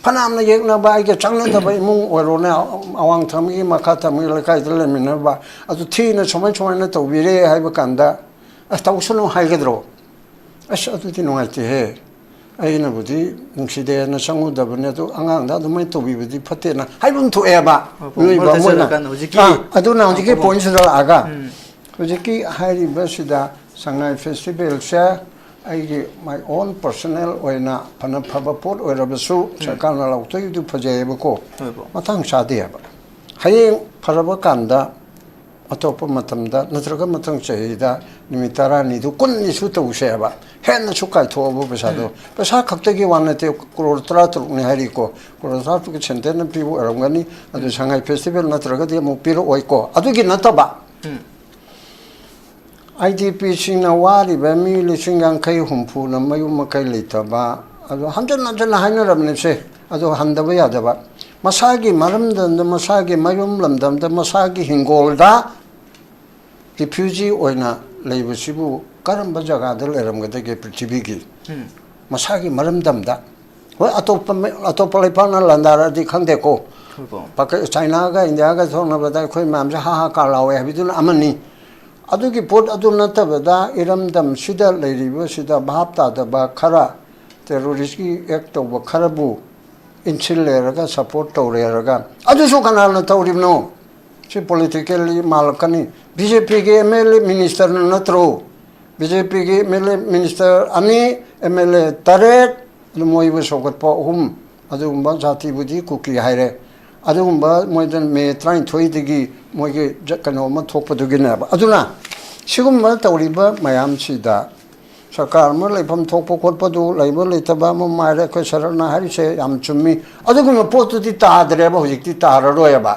ꯐꯅꯌꯥꯝꯅ ꯌꯦꯛꯅꯕ, ꯑꯩꯒ ꯆꯥꯟꯅꯗꯕ ꯏꯃꯨꯡ ꯑꯣꯏꯔꯣꯅꯦ, ꯑꯋꯥꯡ ꯊꯪꯕꯒꯤ, ꯃꯈꯥ ꯊꯪꯕꯒꯤ ꯂꯩꯀꯥꯏꯗ ꯂꯩꯃꯤꯟꯅꯕ, ꯑꯗꯨ ꯊꯤꯅ ꯁꯨꯃꯥꯏ ꯁꯨꯃꯥꯏꯅ ꯇꯧꯕꯤꯔꯦ ꯍꯥꯏꯕ ꯀꯥꯟꯗ, ꯑꯁ, ꯇꯧꯁꯅꯨ ꯍꯥꯏꯒꯗ꯭ꯔꯣ? ꯑꯁ, ꯑꯗꯨꯗꯤ ꯅꯨꯡꯉꯥꯏꯇꯦꯍꯦ꯫ ꯑꯩꯅꯕꯨꯗꯤ ꯅꯨꯡꯁꯤꯗꯦꯅ ꯆꯪꯉꯨꯗꯕꯅꯤ, ꯑꯗꯨ ꯑꯉꯥꯡꯗ ꯑꯗꯨꯃꯥꯏꯅ ꯇꯧꯕꯤꯕꯗꯤ ꯐꯠꯇꯦꯅ ꯍꯥꯏꯐꯝ ꯊꯣꯛꯑꯦꯕ꯫ ꯍꯣꯏ, ꯍꯣꯏ, ꯃꯤꯑꯣꯏꯕ ꯃꯔꯛꯇ ꯑꯃ ꯑꯣꯏꯅ꯫ ꯆꯠꯂꯀꯥꯟꯗ ꯍꯧꯖꯤꯛꯀꯤ ꯑꯥ, ꯑꯗꯨꯅ ꯍꯧꯖꯤꯛꯀꯤ ꯑꯐꯕ ꯄꯣꯏꯟꯁꯤꯗ ꯂꯥꯛꯑꯒ, ꯎꯝ꯫ ꯍꯧꯖꯤꯛꯀꯤ ꯍꯥꯏꯔꯤꯕꯁꯤꯗ ꯁꯉꯥꯏ ꯐꯦꯁꯇꯤꯚꯦꯜꯁꯦ ꯑꯩꯒꯤ my own personal ꯑꯣꯏꯅ ꯐꯅ ꯐꯕ ꯄꯣꯠ ꯑꯣꯏꯔꯕꯁꯨ ꯁꯔꯀꯥꯔꯅ ꯂꯥꯎꯊꯣꯛꯏꯗꯨ ꯐꯖꯩꯌꯦꯕꯀꯣ꯫ ꯍꯣꯏ, ꯕ꯭ꯔꯣ꯫ ꯃꯇꯥꯡ ꯆꯥꯗꯦ ꯍꯥꯏꯕ꯫ ꯍꯌꯦꯡ ꯐꯔꯕ ꯀꯥꯟꯗ ꯑꯇꯣꯞꯄ ꯃꯇꯝꯗ ꯅꯠꯇ꯭ꯔꯒ ꯃꯊꯪ ꯆꯍꯤꯗ ꯅꯨꯃꯤꯠ ꯇꯔꯥꯅꯤꯗꯨ ꯀꯨꯟꯅꯤꯁꯨ ꯇꯧꯁꯦ ꯍꯥꯏꯕ꯫ ꯍꯦꯟꯅꯁꯨ ꯀꯥꯏꯊꯣꯛꯑꯕ ꯄꯩꯁꯥꯗꯣ꯫ ꯎꯝ꯫ ꯄꯩꯁꯥ ꯈꯛꯇꯒꯤ ꯋꯥ ꯅꯠꯇꯦ, ꯀ꯭ꯔꯣꯔ ꯇꯔꯥꯇꯔꯨꯛꯅꯤ ꯍꯥꯏꯔꯤꯀꯣ꯫ ꯀ꯭ꯔꯣꯔ ꯇꯔꯥꯇꯔꯨꯛꯀꯤ ꯁꯦꯟꯇꯔꯅ ꯄꯤꯕ ꯑꯣꯏꯔꯝꯒꯅꯤ꯫ ꯑꯗꯨ ꯎꯝ꯫ ꯁꯉꯥꯏ ꯐꯦꯁꯇꯤꯚꯦꯜ ꯅꯠꯇ꯭ꯔꯒꯗꯤ ꯑꯃꯨꯛ ꯄꯤꯔꯛꯑꯣꯏꯀꯣ꯫ ꯑꯗꯨꯒꯤ ꯅꯠꯇꯕ꯫ ꯎꯝ꯫ ꯑꯥꯏ ꯗꯤ ꯄꯤꯁꯤꯡꯅ ꯋꯥꯔꯤꯕ ꯃꯤ ꯂꯤꯁꯤꯡ ꯌꯥꯡꯈꯩ ꯍꯨꯝꯐꯨꯅ ꯃꯌꯨꯝ ꯃꯀꯩ ꯂꯩꯇꯕ, ꯑꯗꯣ ꯍꯟꯖꯟ ꯍꯟꯖꯟꯅ ꯍꯥꯏꯅꯔꯕꯅꯤꯁꯦ, ꯑꯗꯣ ꯍꯟꯗꯕ ꯌꯥꯗꯕ꯫ ꯃꯁꯥꯒꯤ ꯃꯔꯝꯗꯝꯗ, ꯃꯁꯥꯒꯤ ꯃꯌꯨꯝ ꯂꯝꯗꯝꯗ, ꯃꯁꯥꯒꯤ ꯍꯤꯡꯒꯣꯜꯗ ꯔꯤꯐ꯭ꯌꯨꯖꯤ ꯑꯣꯏꯅ ꯂꯩꯕꯁꯤꯕꯨ ꯀꯔꯝꯕ ꯖꯒꯥꯗ ꯂꯩꯔꯝꯒꯗꯒꯦ ꯄ꯭ꯔꯤꯊꯤꯕꯤꯒꯤ? ꯎꯝ꯫ ꯃꯁꯥꯒꯤ ꯃꯔꯝꯗꯝꯗ꯫ ꯍꯣꯏ, ꯑꯇꯣꯞꯄ ꯃ-, ꯑꯇꯣꯞꯄ ꯂꯩꯄꯥꯛꯅ ꯂꯥꯟꯗꯥꯔꯛꯑꯗꯤ ꯈꯪꯗꯦꯀꯣ꯫ ꯍꯣꯏ, ꯕ꯭ꯔꯣ꯫ ꯄꯥꯀ-, ꯆꯥꯏꯅꯥꯒ ꯏꯟꯗꯤꯌꯥꯒ ꯁꯣꯛꯅꯕꯗ ꯑꯩꯈꯣꯏ ꯃꯌꯥꯝꯁꯦ ꯍꯥ ꯍꯥ ꯀꯥ ꯂꯥꯎꯋꯦ ꯍꯥꯏꯕꯗꯨꯅ ꯑꯃꯅꯤ꯫ ꯑꯗꯨꯒꯤ ꯄꯣꯠ ꯑꯗꯨ ꯅꯠꯇꯕꯗ ꯏꯔꯝꯗꯝꯁꯤꯗ ꯂꯩꯔꯤꯕꯁꯤꯗ ꯚꯥꯞ ꯇꯥꯗꯕ ꯈꯔ, ꯇꯦꯔꯣꯔꯤꯁꯀꯤ ꯑꯦꯛ ꯇꯧꯕ ꯈꯔꯕꯨ ꯏꯟꯁꯤꯜꯂꯦꯔꯒ, ꯁꯄꯣꯔꯠ ꯇꯧꯔꯦꯔꯒ, ꯑꯗꯨꯁꯨ ꯀꯅꯥꯅ ꯇꯧꯔꯤꯕꯅꯣ? ꯁꯤ ꯄꯣꯂꯤꯇꯤꯀꯦꯜꯂꯤ ꯃꯥꯜꯂꯛꯀꯅꯤ꯫ ꯕꯤ ꯖꯦ ꯄꯤꯒꯤ ꯑꯦꯝ ꯑꯦꯜ ꯑꯦ ꯃꯤꯅꯤꯁꯇꯔꯅ ꯅꯠꯇ꯭ꯔꯣ? ꯕꯤ ꯖꯦ ꯄꯤꯒꯤ ꯑꯦꯝ ꯑꯦꯜ ꯑꯦ ꯃꯤꯅꯤꯁꯇꯔ ꯑꯅꯤ, ꯑꯦꯝ ꯑꯦꯜ ꯑꯦ ꯇꯔꯦꯠ, ꯑꯗꯨ ꯃꯣꯏꯕꯨ ꯁꯧꯒꯠꯄ ꯑꯍꯨꯝ, ꯑꯗꯨꯒꯨꯝꯕ ꯖꯥꯇꯤꯕꯨꯗꯤ ꯀꯨꯀꯤ ꯍꯥꯏꯔꯦ꯫ ꯑꯗꯨꯒꯨꯝꯕ ꯃꯣꯏꯗ ꯃꯦ ꯇꯔꯥꯅꯤꯊꯣꯏꯗꯒꯤ ꯃꯣꯏꯒꯤ ꯖ-, ꯀꯩꯅꯣ ꯑꯃ ꯊꯣꯛꯄꯗꯨꯒꯤꯅꯦꯕ꯫ ꯑꯗꯨꯅ ꯁꯤꯒꯨꯝꯕ ꯇꯧꯔꯤꯕ ꯃꯌꯥꯝꯁꯤꯗ ꯁꯔꯀꯥꯔ ꯑꯃ ꯂꯩꯐꯝ ꯊꯣꯛꯄ ꯈꯣꯠꯄꯗꯨ ꯂꯩꯕ ꯂꯩꯇꯕ ꯑꯃ ꯃꯥꯏꯔꯦ꯫ ꯑꯩꯈꯣꯏ ꯁꯔꯠꯅ ꯍꯥꯏꯔꯤꯁꯦ ꯌꯥꯝ ꯆꯨꯝꯃꯤ꯫ ꯑꯗꯨꯒꯨꯝꯕ ꯄꯣꯠꯇꯨꯗꯤ ꯇꯥꯗ꯭ꯔꯦꯕ, ꯍꯧꯖꯤꯛꯇꯤ ꯇꯥꯔꯔꯣꯏꯕ꯫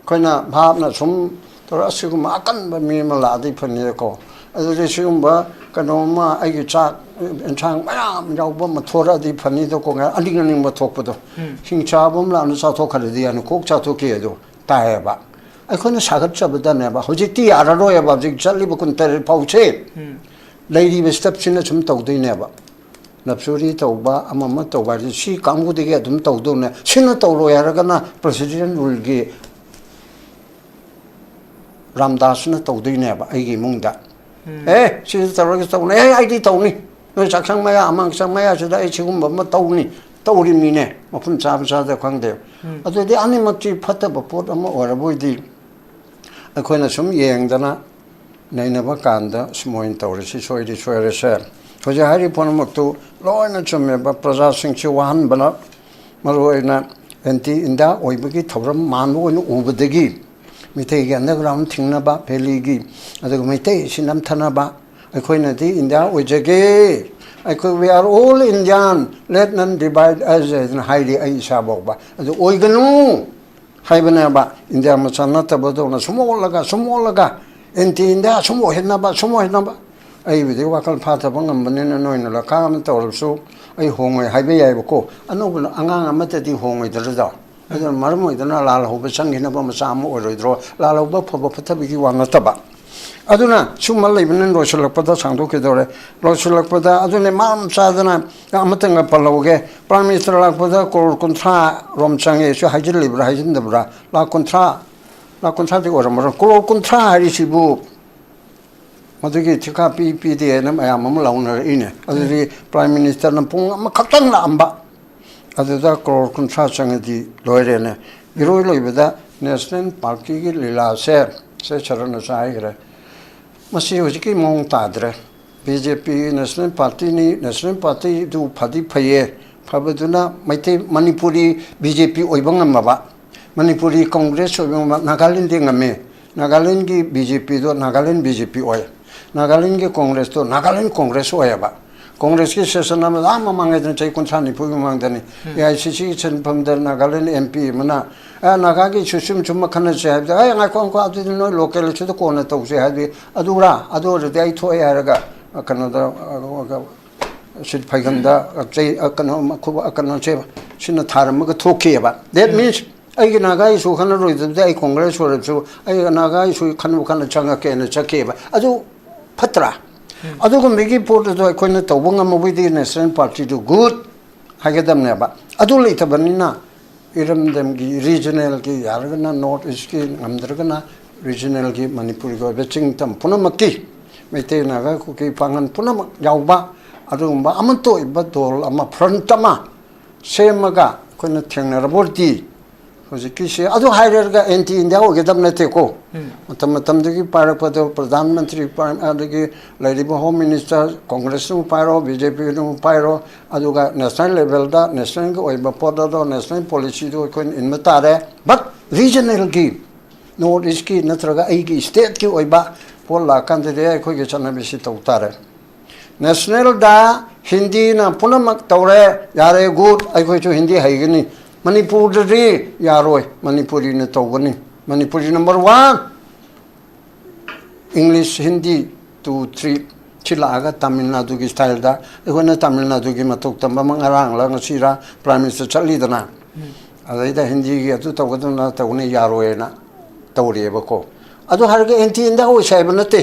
ꯑꯩꯈꯣꯏꯅ ꯚꯥꯞꯅ ꯁꯨꯝ ꯇꯧꯔ, "ꯑꯁꯤꯒꯨꯝꯕ ꯑꯀꯟꯕ ꯃꯤ ꯑꯃ ꯂꯥꯛꯑꯗꯤ ꯐꯅꯤꯀꯣ, ꯑꯗꯨꯗꯤ ꯁꯤꯒꯨꯝꯕ ꯀꯩꯅꯣꯝꯃ, ꯑꯩꯒꯤ ꯆꯥꯛ ꯑꯦꯟꯁꯥꯡ ꯃꯌꯥꯝ ꯌꯥꯎꯕ ꯑꯃ ꯊꯣꯔꯛꯑꯗꯤ ꯐꯅꯤꯗꯀꯣ", ꯑꯅꯤꯡ ꯑꯅꯤꯡꯕ ꯊꯣꯛꯄꯗꯣ꯫ ꯎꯝ꯫ ꯍꯤꯡꯆꯥꯕ ꯑꯃ ꯂꯥꯛꯅ ꯆꯥꯊꯣꯛꯈ꯭ꯔꯗꯤ ꯌꯥꯅꯤ, ꯀꯣꯛ ꯆꯥꯊꯣꯛꯈꯤ ꯑꯗꯣ ꯇꯥꯏꯌꯦꯕ꯫ ꯑꯩꯈꯣꯏꯅ ꯁꯥꯒꯠꯆꯕꯗꯅꯦꯕ꯫ ꯍꯧꯖꯤꯛꯇꯤ ꯌꯥꯔꯔꯣꯏꯕ, ꯍꯧꯖꯤꯛ ꯆꯠꯂꯤꯕ ꯀꯨꯟꯇꯔꯦꯠ ꯐꯥꯎꯁꯦ꯫ ꯎꯝ꯫ ꯂꯩꯔꯤꯕ ꯁ꯭ꯇꯦꯞꯁꯤꯅ ꯁꯨꯝ ꯇꯧꯗꯣꯏꯅꯦꯕ꯫ ꯂꯞꯁꯨꯔꯤ ꯇꯧꯕ, ꯑꯃ ꯑꯃ ꯇꯧꯕ ꯍꯥꯏꯁꯦ ꯁꯤ ꯀꯥꯡꯕꯨꯗꯒꯤ ꯑꯗꯨꯝ ꯇꯧꯗꯧꯅꯦ꯫ ꯁꯤꯅ ꯇꯧꯔꯣꯏ ꯍꯥꯏꯔꯒꯅ ꯄ꯭ꯔꯦꯁꯤꯗꯦꯟ ꯔꯨꯜꯒꯤ ꯔꯥꯝꯗꯥꯁꯅ ꯇꯧꯗꯣꯏꯅꯦꯕ ꯑꯩꯒꯤ ꯏꯃꯨꯡꯗ꯫ ꯎꯝ꯫ "ꯑꯦ, ꯁꯤꯗꯤ ꯇꯧꯔꯒ ꯇꯧꯅꯤ, ꯑꯦ, ꯑꯩꯗꯤ ꯇꯧꯅꯤ"꯫ ꯅꯣꯏ ꯆꯥꯛꯁꯪ ꯃꯌꯥ, ꯑꯃꯥꯡ ꯆꯥꯛꯁꯪ ꯃꯌꯥꯁꯤꯗ ꯑꯩ ꯁꯤꯒꯨꯝꯕ ꯑꯃ ꯇꯧꯅꯤ, ꯇꯧꯔꯤꯃꯤꯅꯦ, ꯃꯐꯝ ꯆꯥꯕ ꯆꯥꯗꯕ ꯈꯪꯗꯦ꯫ ꯑꯗꯨꯗꯤ ꯑꯅꯤꯃꯛꯇꯤ ꯐꯠꯇꯕ ꯄꯣꯠ ꯑꯃ ꯑꯣꯏꯔꯕꯣꯏꯗꯤ ꯑꯩꯈꯣꯏꯅ ꯁꯨꯝ ꯌꯦꯡꯗꯅ ꯅꯩꯅꯕ ꯀꯥꯟꯗ ꯁꯨꯃꯥꯏꯅ ꯇꯧꯔꯁꯤ, ꯁꯣꯏꯗꯤ ꯁꯣꯏꯔꯁꯦ꯫ ꯍꯧꯖꯤꯛ ꯍꯥꯏꯔꯤꯕ ꯄꯨꯝꯅꯃꯛꯇꯨ ꯂꯣꯏꯅ ꯆꯨꯝꯃꯦꯕ꯫ ꯄ꯭ꯔꯖꯥꯁꯤꯡꯁꯤ ꯋꯥꯍꯟꯕꯅ, ꯃꯔꯨꯑꯣꯏꯅ ꯑꯦꯟꯇꯤ ꯏꯟꯗꯤꯌꯥ ꯑꯣꯏꯕꯒꯤ ꯊꯧꯔꯝ ꯃꯥꯟꯕ ꯑꯣꯏꯅ ꯎꯕꯗꯒꯤ ꯃꯩꯇꯩꯒꯤ ꯑꯟꯗꯔꯒ꯭ꯔꯥꯎꯟ ꯊꯤꯡꯅꯕ, ꯚꯦꯂꯤꯒꯤ, ꯑꯗꯨꯒ ꯃꯩꯇꯩ ꯑꯁꯤ ꯅꯝꯊꯅꯕ, ꯑꯩꯈꯣꯏꯅꯗꯤ ꯏꯟꯗꯤꯌꯥ ꯑꯣꯏꯖꯒꯦ, ꯑꯩꯈꯣꯏ "We are all Indian, let none divide us" ꯍꯥꯏꯅ ꯍꯥꯏꯔꯤ ꯑꯩ ꯏꯁꯥ ꯐꯥꯎꯕ꯫ ꯑꯗꯨ ꯑꯣꯏꯒꯅꯨ ꯍꯥꯏꯕꯅꯦꯕ꯫ ꯏꯟꯗꯤꯌꯥ ꯃꯆꯥ ꯅꯠꯇꯕꯗꯧꯅ ꯁꯨꯝ ꯑꯣꯜꯂꯒ, ꯁꯨꯝ ꯑꯣꯜꯂꯒ, ꯑꯦꯟꯇꯤ ꯏꯟꯗꯤꯌꯥ ꯁꯨꯝ ꯑꯣꯏꯍꯟꯅꯕ, ꯁꯨꯝ ꯑꯣꯏꯍꯟꯅꯕ꯫ ꯑꯩꯕꯨꯗꯤ ꯋꯥꯈꯜ ꯐꯥꯊꯕ ꯉꯝꯕꯅꯤꯅ ꯅꯣꯏꯅ ꯂꯀꯥ ꯑꯃ ꯇꯧꯔꯕꯁꯨ ꯑꯩ ꯍꯣꯡꯉꯣꯏ ꯍꯥꯏꯕ ꯌꯥꯏꯕꯀꯣ꯫ ꯑꯅꯧꯕ ꯑꯉꯥꯡ ꯑꯃꯠꯇꯗꯤ ꯍꯣꯡꯉꯣꯏꯗ꯭ꯔꯗꯣ꯫ ꯑꯗꯨꯅ ꯃꯔꯝ ꯑꯣꯏꯗꯅ ꯂꯥꯜꯍꯧꯕ ꯆꯪꯈꯤꯅꯕ ꯃꯆꯥ ꯑꯃ ꯑꯣꯏꯔꯣꯏꯗ꯭ꯔꯣ? ꯂꯥꯜꯍꯧꯕ ꯐꯕ ꯐꯠꯇꯕꯒꯤ ꯋꯥ ꯅꯠꯇꯕ꯫ ꯑꯗꯨꯅ ꯁꯨꯝꯕ ꯂꯩꯕꯅꯤꯅ ꯂꯣꯏꯁꯤꯜꯂꯛꯄꯗ ꯁꯥꯡꯗꯣꯛꯈꯤꯗꯧꯔꯦ꯫ ꯂꯣꯏꯁꯤꯜꯂꯛꯄꯗ ꯑꯗꯨꯅꯦ ꯃꯔꯝ ꯆꯥꯗꯅ ꯑꯃꯇꯪꯒ ꯄꯜꯍꯧꯒꯦ꯫ ꯄ꯭ꯔꯥꯏꯝ ꯃꯤꯅꯤꯁꯇꯔ ꯂꯥꯛꯄꯗ ꯀ꯭ꯔꯣꯔ ꯀꯨꯟꯊ꯭ꯔꯥ ꯔꯣꯝ ꯆꯪꯉꯦ꯫ ꯁꯤ ꯍꯥꯏꯖꯤꯜꯂꯤꯕ꯭ꯔꯥ ꯍꯥꯏꯖꯤꯟꯗꯕ꯭ꯔꯥ? ꯂꯥꯛ ꯀꯨꯟꯊ꯭ꯔꯥ, ꯂꯥꯛ ꯀꯨꯟꯊ꯭ꯔꯥꯗꯤ ꯑꯣꯏꯔꯝꯃꯔꯣꯏ, ꯀ꯭ꯔꯣꯔ ꯀꯨꯟꯊ꯭ꯔꯥ ꯍꯥꯏꯔꯤꯁꯤꯕꯨ ꯃꯗꯨꯒꯤ ꯊꯤꯀꯥ ꯄꯤ ꯄꯤꯗꯦ ꯍꯥꯏꯅ ꯃꯌꯥꯝ ꯑꯃ ꯂꯥꯎꯅꯔꯛꯏꯅꯦ꯫ ꯑꯗꯨꯗꯤ ꯄ꯭ꯔꯥꯏꯝ ꯃꯤꯅꯤꯁꯇꯔꯅ ꯄꯨꯡ ꯑꯃꯈꯛꯇꯪ ꯂꯥꯛꯑꯝꯕ, ꯑꯗꯨꯗ ꯀ꯭ꯔꯣꯔ ꯀꯨꯟꯊ꯭ꯔꯥ ꯆꯪꯉꯗꯤ ꯂꯣꯏꯔꯦꯅꯦ꯫ ꯏꯔꯣꯏ ꯂꯣꯏꯕꯗ ꯅꯦꯁꯅꯦꯜ ꯄꯥꯔꯇꯤꯒꯤ ꯂꯤꯂꯥꯁꯦ, ꯁꯦ ꯁꯔꯅꯁꯨ ꯍꯥꯏꯈ꯭ꯔꯦ, ꯃꯁꯤ ꯍꯧꯖꯤꯛꯀꯤ ꯃꯑꯣꯡ ꯇꯥꯗ꯭ꯔꯦ꯫ ꯕꯤ ꯖꯦ ꯄꯤ ꯅꯦꯁꯅꯦꯜ ꯄꯥꯔꯇꯤꯅꯤ, ꯅꯦꯁꯅꯦꯜ ꯄꯥꯔꯇꯤꯗꯨ ꯐꯗꯤ ꯐꯩꯌꯦ, ꯐꯕꯗꯨꯅ ꯃꯩꯇꯩ, ꯃꯅꯤꯄꯨꯔꯤ ꯕꯤ ꯖꯦ ꯄꯤ ꯑꯣꯏꯕ ꯉꯝꯃꯕ, ꯃꯅꯤꯄꯨꯔꯤ ꯀꯣꯡꯒ꯭ꯔꯦꯁ ꯑꯣꯏꯕ ꯉꯝꯃꯕ, ꯅꯥꯒꯥꯂꯦꯟꯗꯤ ꯉꯝꯃꯦ꯫ ꯅꯥꯒꯥꯂꯦꯟꯒꯤ ꯕꯤ ꯖꯦ ꯄꯤꯗꯣ ꯅꯥꯒꯥꯂꯦꯟ ꯕꯤ ꯖꯦ ꯄꯤ ꯑꯣꯏ, ꯅꯥꯒꯥꯂꯦꯟꯒꯤ ꯀꯣꯡꯒ꯭ꯔꯦꯁꯇꯣ ꯅꯥꯒꯥꯂꯦꯟ ꯀꯣꯡꯒ꯭ꯔꯦꯁ ꯑꯣꯏꯌꯦꯕ꯫ ꯀꯣꯡꯒ꯭ꯔꯦꯁꯀꯤ ꯁꯦꯁꯟ ꯑꯃ ꯑꯥ ꯃꯃꯥꯡꯉꯩꯗꯅ, ꯆꯍꯤ ꯀꯨꯟꯊ꯭ꯔꯥ ꯅꯤꯐꯨꯒꯤ ꯃꯃꯥꯡꯗꯅꯤ, ꯑꯦ ꯑꯥꯏ ꯁꯤ ꯁꯤꯒꯤ ꯁꯤꯟꯐꯝꯗ ꯅꯥꯒꯥꯂꯦꯟ ꯑꯦꯝ ꯄꯤ ꯑꯃꯅ, "ꯑꯦ, ꯅꯥꯒꯥꯒꯤ ꯏꯁꯨ ꯁꯨꯝ ꯁꯨꯝ ꯈꯟꯅꯁꯦ" ꯍꯥꯏꯕꯗ, "ꯑꯦ, ꯉꯥꯏꯈꯣ, ꯉꯥꯏꯈꯣ, ꯑꯗꯨꯗꯤ ꯅꯣꯏ ꯂꯣꯀꯦꯜ ꯏꯁꯨꯗ ꯀꯣꯟꯅ ꯇꯧꯁꯦ" ꯍꯥꯏꯕꯗꯤ, "ꯑꯗꯨꯔꯥ? ꯑꯗꯨ ꯑꯣꯏꯔꯗꯤ ꯑꯩ ꯊꯣꯛꯑꯦ" ꯍꯥꯏꯔꯒ, ꯀꯩꯅꯣꯗ, ꯁꯤꯠ ꯐꯩꯒꯟꯗ, ꯆꯩ, ꯀꯩꯅꯣ, ꯃꯈꯨꯕ-, ꯀꯩꯅꯣꯁꯦ, ꯁꯤꯅ ꯊꯥꯔꯝꯃꯒ ꯊꯣꯛꯈꯤꯑꯕ꯫ That means ꯑꯩꯒꯤ ꯅꯥꯒꯥ ꯏꯁꯨ ꯈꯟꯅꯔꯣꯏꯗꯕꯗꯤ ꯑꯩ ꯀꯣꯡꯒ꯭ꯔꯦꯁ ꯑꯣꯏꯔꯕꯁꯨ, ꯑꯩ ꯅꯥꯒꯥ ꯏꯁꯨ ꯈꯟꯅꯕ ꯈꯟꯅ ꯆꯪꯉꯛꯀꯦꯅ ꯆꯠꯈꯤꯑꯕ꯫ ꯑꯗꯨ ꯐꯠꯇ꯭ꯔꯥ? ꯑꯗꯨꯒꯨꯝꯕꯒꯤ ꯄꯣꯠ ꯑꯗꯨ ꯑꯩꯈꯣꯏꯅ ꯇꯧꯕ ꯉꯝꯃꯕꯗꯤ ꯅꯦꯁꯅꯦꯜ ꯄꯥꯔꯇꯤꯗꯨ ꯒꯨꯗ ꯍꯥꯏꯒꯗꯕꯅꯦꯕ꯫ ꯑꯗꯨ ꯂꯩꯇꯕꯅꯤꯅ ꯏꯔꯝꯗꯝꯒꯤ, ꯔꯤꯖꯅꯦꯜꯒꯤ, ꯌꯥꯔꯒꯅ ꯅꯣꯔꯠ ꯏꯁꯀꯤ, ꯉꯝꯗ꯭ꯔꯒꯅ ꯔꯤꯖꯅꯦꯜꯒꯤ, ꯃꯅꯤꯄꯨꯔꯒꯤ ꯑꯣꯏꯕ ꯆꯤꯡ ꯇꯝ ꯄꯨꯝꯅꯃꯛꯀꯤ, ꯃꯩꯇꯩ, ꯅꯥꯒꯥ, ꯀꯨꯀꯤ, ꯄꯥꯉꯟ ꯄꯨꯝꯅꯃꯛ ꯌꯥꯎꯕ ꯑꯗꯨꯒꯨꯝꯕ ꯑꯃꯠꯇ ꯑꯣꯏꯕ ꯗꯣꯜ ꯑꯃ, ꯐ꯭ꯔꯟꯠ ꯑꯃ ꯁꯦꯝꯃꯒ ꯑꯩꯈꯣꯏꯅ ꯊꯦꯡꯅꯔꯕ ꯑꯣꯏꯔꯗꯤ, ꯍꯧꯖꯤꯛꯀꯤꯁꯦ ꯑꯗꯨ ꯍꯥꯏꯔꯒ ꯑꯦꯟꯇꯤ ꯏꯟꯗꯤꯌꯥ ꯑꯣꯏꯒꯗꯕ ꯅꯠꯇꯦꯀꯣ꯫ ꯃꯇꯝ ꯃꯇꯝꯗꯨꯒꯤ ꯄꯥꯏꯔꯛꯄꯗꯣ ꯄ꯭ꯔꯙꯥꯟ ꯃꯟꯇ꯭ꯔꯤ ꯄꯥꯏ-, ꯑꯗꯒꯤ ꯂꯩꯔꯤꯕ ꯍꯣꯝ ꯃꯤꯅꯤꯁꯇꯔ, ꯀꯣꯡꯒ꯭ꯔꯦꯁꯅ ꯑꯃꯨꯛ ꯄꯥꯏꯔꯣ, ꯕꯤ ꯖꯦ ꯄꯤꯅ ꯑꯃꯨꯛ ꯄꯥꯏꯔꯣ, ꯑꯗꯨꯒ ꯅꯦꯁꯅꯦꯜ ꯂꯦꯚꯦꯜꯗ ꯅꯦꯁꯅꯦꯜꯒꯤ ꯑꯣꯏꯕ ꯄꯣꯠ ꯑꯗꯣ, ꯅꯦꯁꯅꯦꯜ ꯄꯣꯂꯤꯁꯤꯗꯣ ꯑꯩꯈꯣꯏꯅ ꯏꯟꯕ ꯇꯥꯔꯦ꯫ ꯕꯠ ꯔꯤꯖꯅꯦꯜꯒꯤ, ꯅꯣꯔꯠ ꯏꯁꯀꯤ ꯅꯠꯇ꯭ꯔꯒ ꯑꯩꯒꯤ ꯁ꯭ꯇꯦꯠꯀꯤ ꯑꯣꯏꯕ ꯄꯣꯠ ꯂꯥꯛꯀꯥꯟꯗꯗꯤ ꯑꯩꯈꯣꯏꯒꯤ ꯆꯠꯅꯕꯤꯁꯤ ꯇꯧ ꯇꯥꯔꯦ꯫ ꯅꯦꯁꯅꯦꯜꯗ ꯍꯤꯟꯗꯤꯅ ꯄꯨꯝꯅꯃꯛ ꯇꯧꯔꯦ, ꯌꯥꯔꯦ, ꯒꯨꯗ, ꯑꯩꯈꯣꯏꯁꯨ ꯍꯤꯟꯗꯤ ꯍꯩꯒꯅꯤ꯫ ꯃꯅꯤꯄꯨꯔꯗꯗꯤ ꯌꯥꯔꯣꯏ, ꯃꯅꯤꯄꯨꯔꯤꯅ ꯇꯧꯒꯅꯤ꯫ Manipuri number one, English, Hindi, two, three, ꯁꯤ ꯂꯥꯛꯑꯒ ꯇꯥꯃꯤꯜ ꯅꯥꯗꯨꯒꯤ ꯁ꯭ꯇꯥꯏꯜꯗ ꯑꯩꯈꯣꯏꯅ ꯇꯥꯃꯤꯜ ꯅꯥꯗꯨꯒꯤ ꯃꯇꯧ ꯇꯝꯕ ꯑꯃ ꯉꯔꯥꯡꯂ ꯉꯁꯤꯔ ꯄ꯭ꯔꯥꯏꯝ ꯃꯤꯅꯤꯁꯇꯔ ꯆꯠꯂꯤꯗꯅ, ꯑꯗꯩꯗ ꯍꯤꯟꯗꯤꯒꯤ ꯑꯗꯨ ꯇꯧꯒꯗꯕꯅ ꯇꯧꯅꯤ, ꯌꯥꯔꯣꯏꯅ ꯇꯧꯔꯤꯑꯕꯀꯣ꯫ ꯑꯗꯨ ꯍꯥꯏꯔꯒ ꯑꯦꯟꯇꯤ ꯏꯟꯗꯤꯌꯥ ꯑꯣꯏꯁꯦ ꯍꯥꯏꯕ ꯅꯠꯇꯦ꯫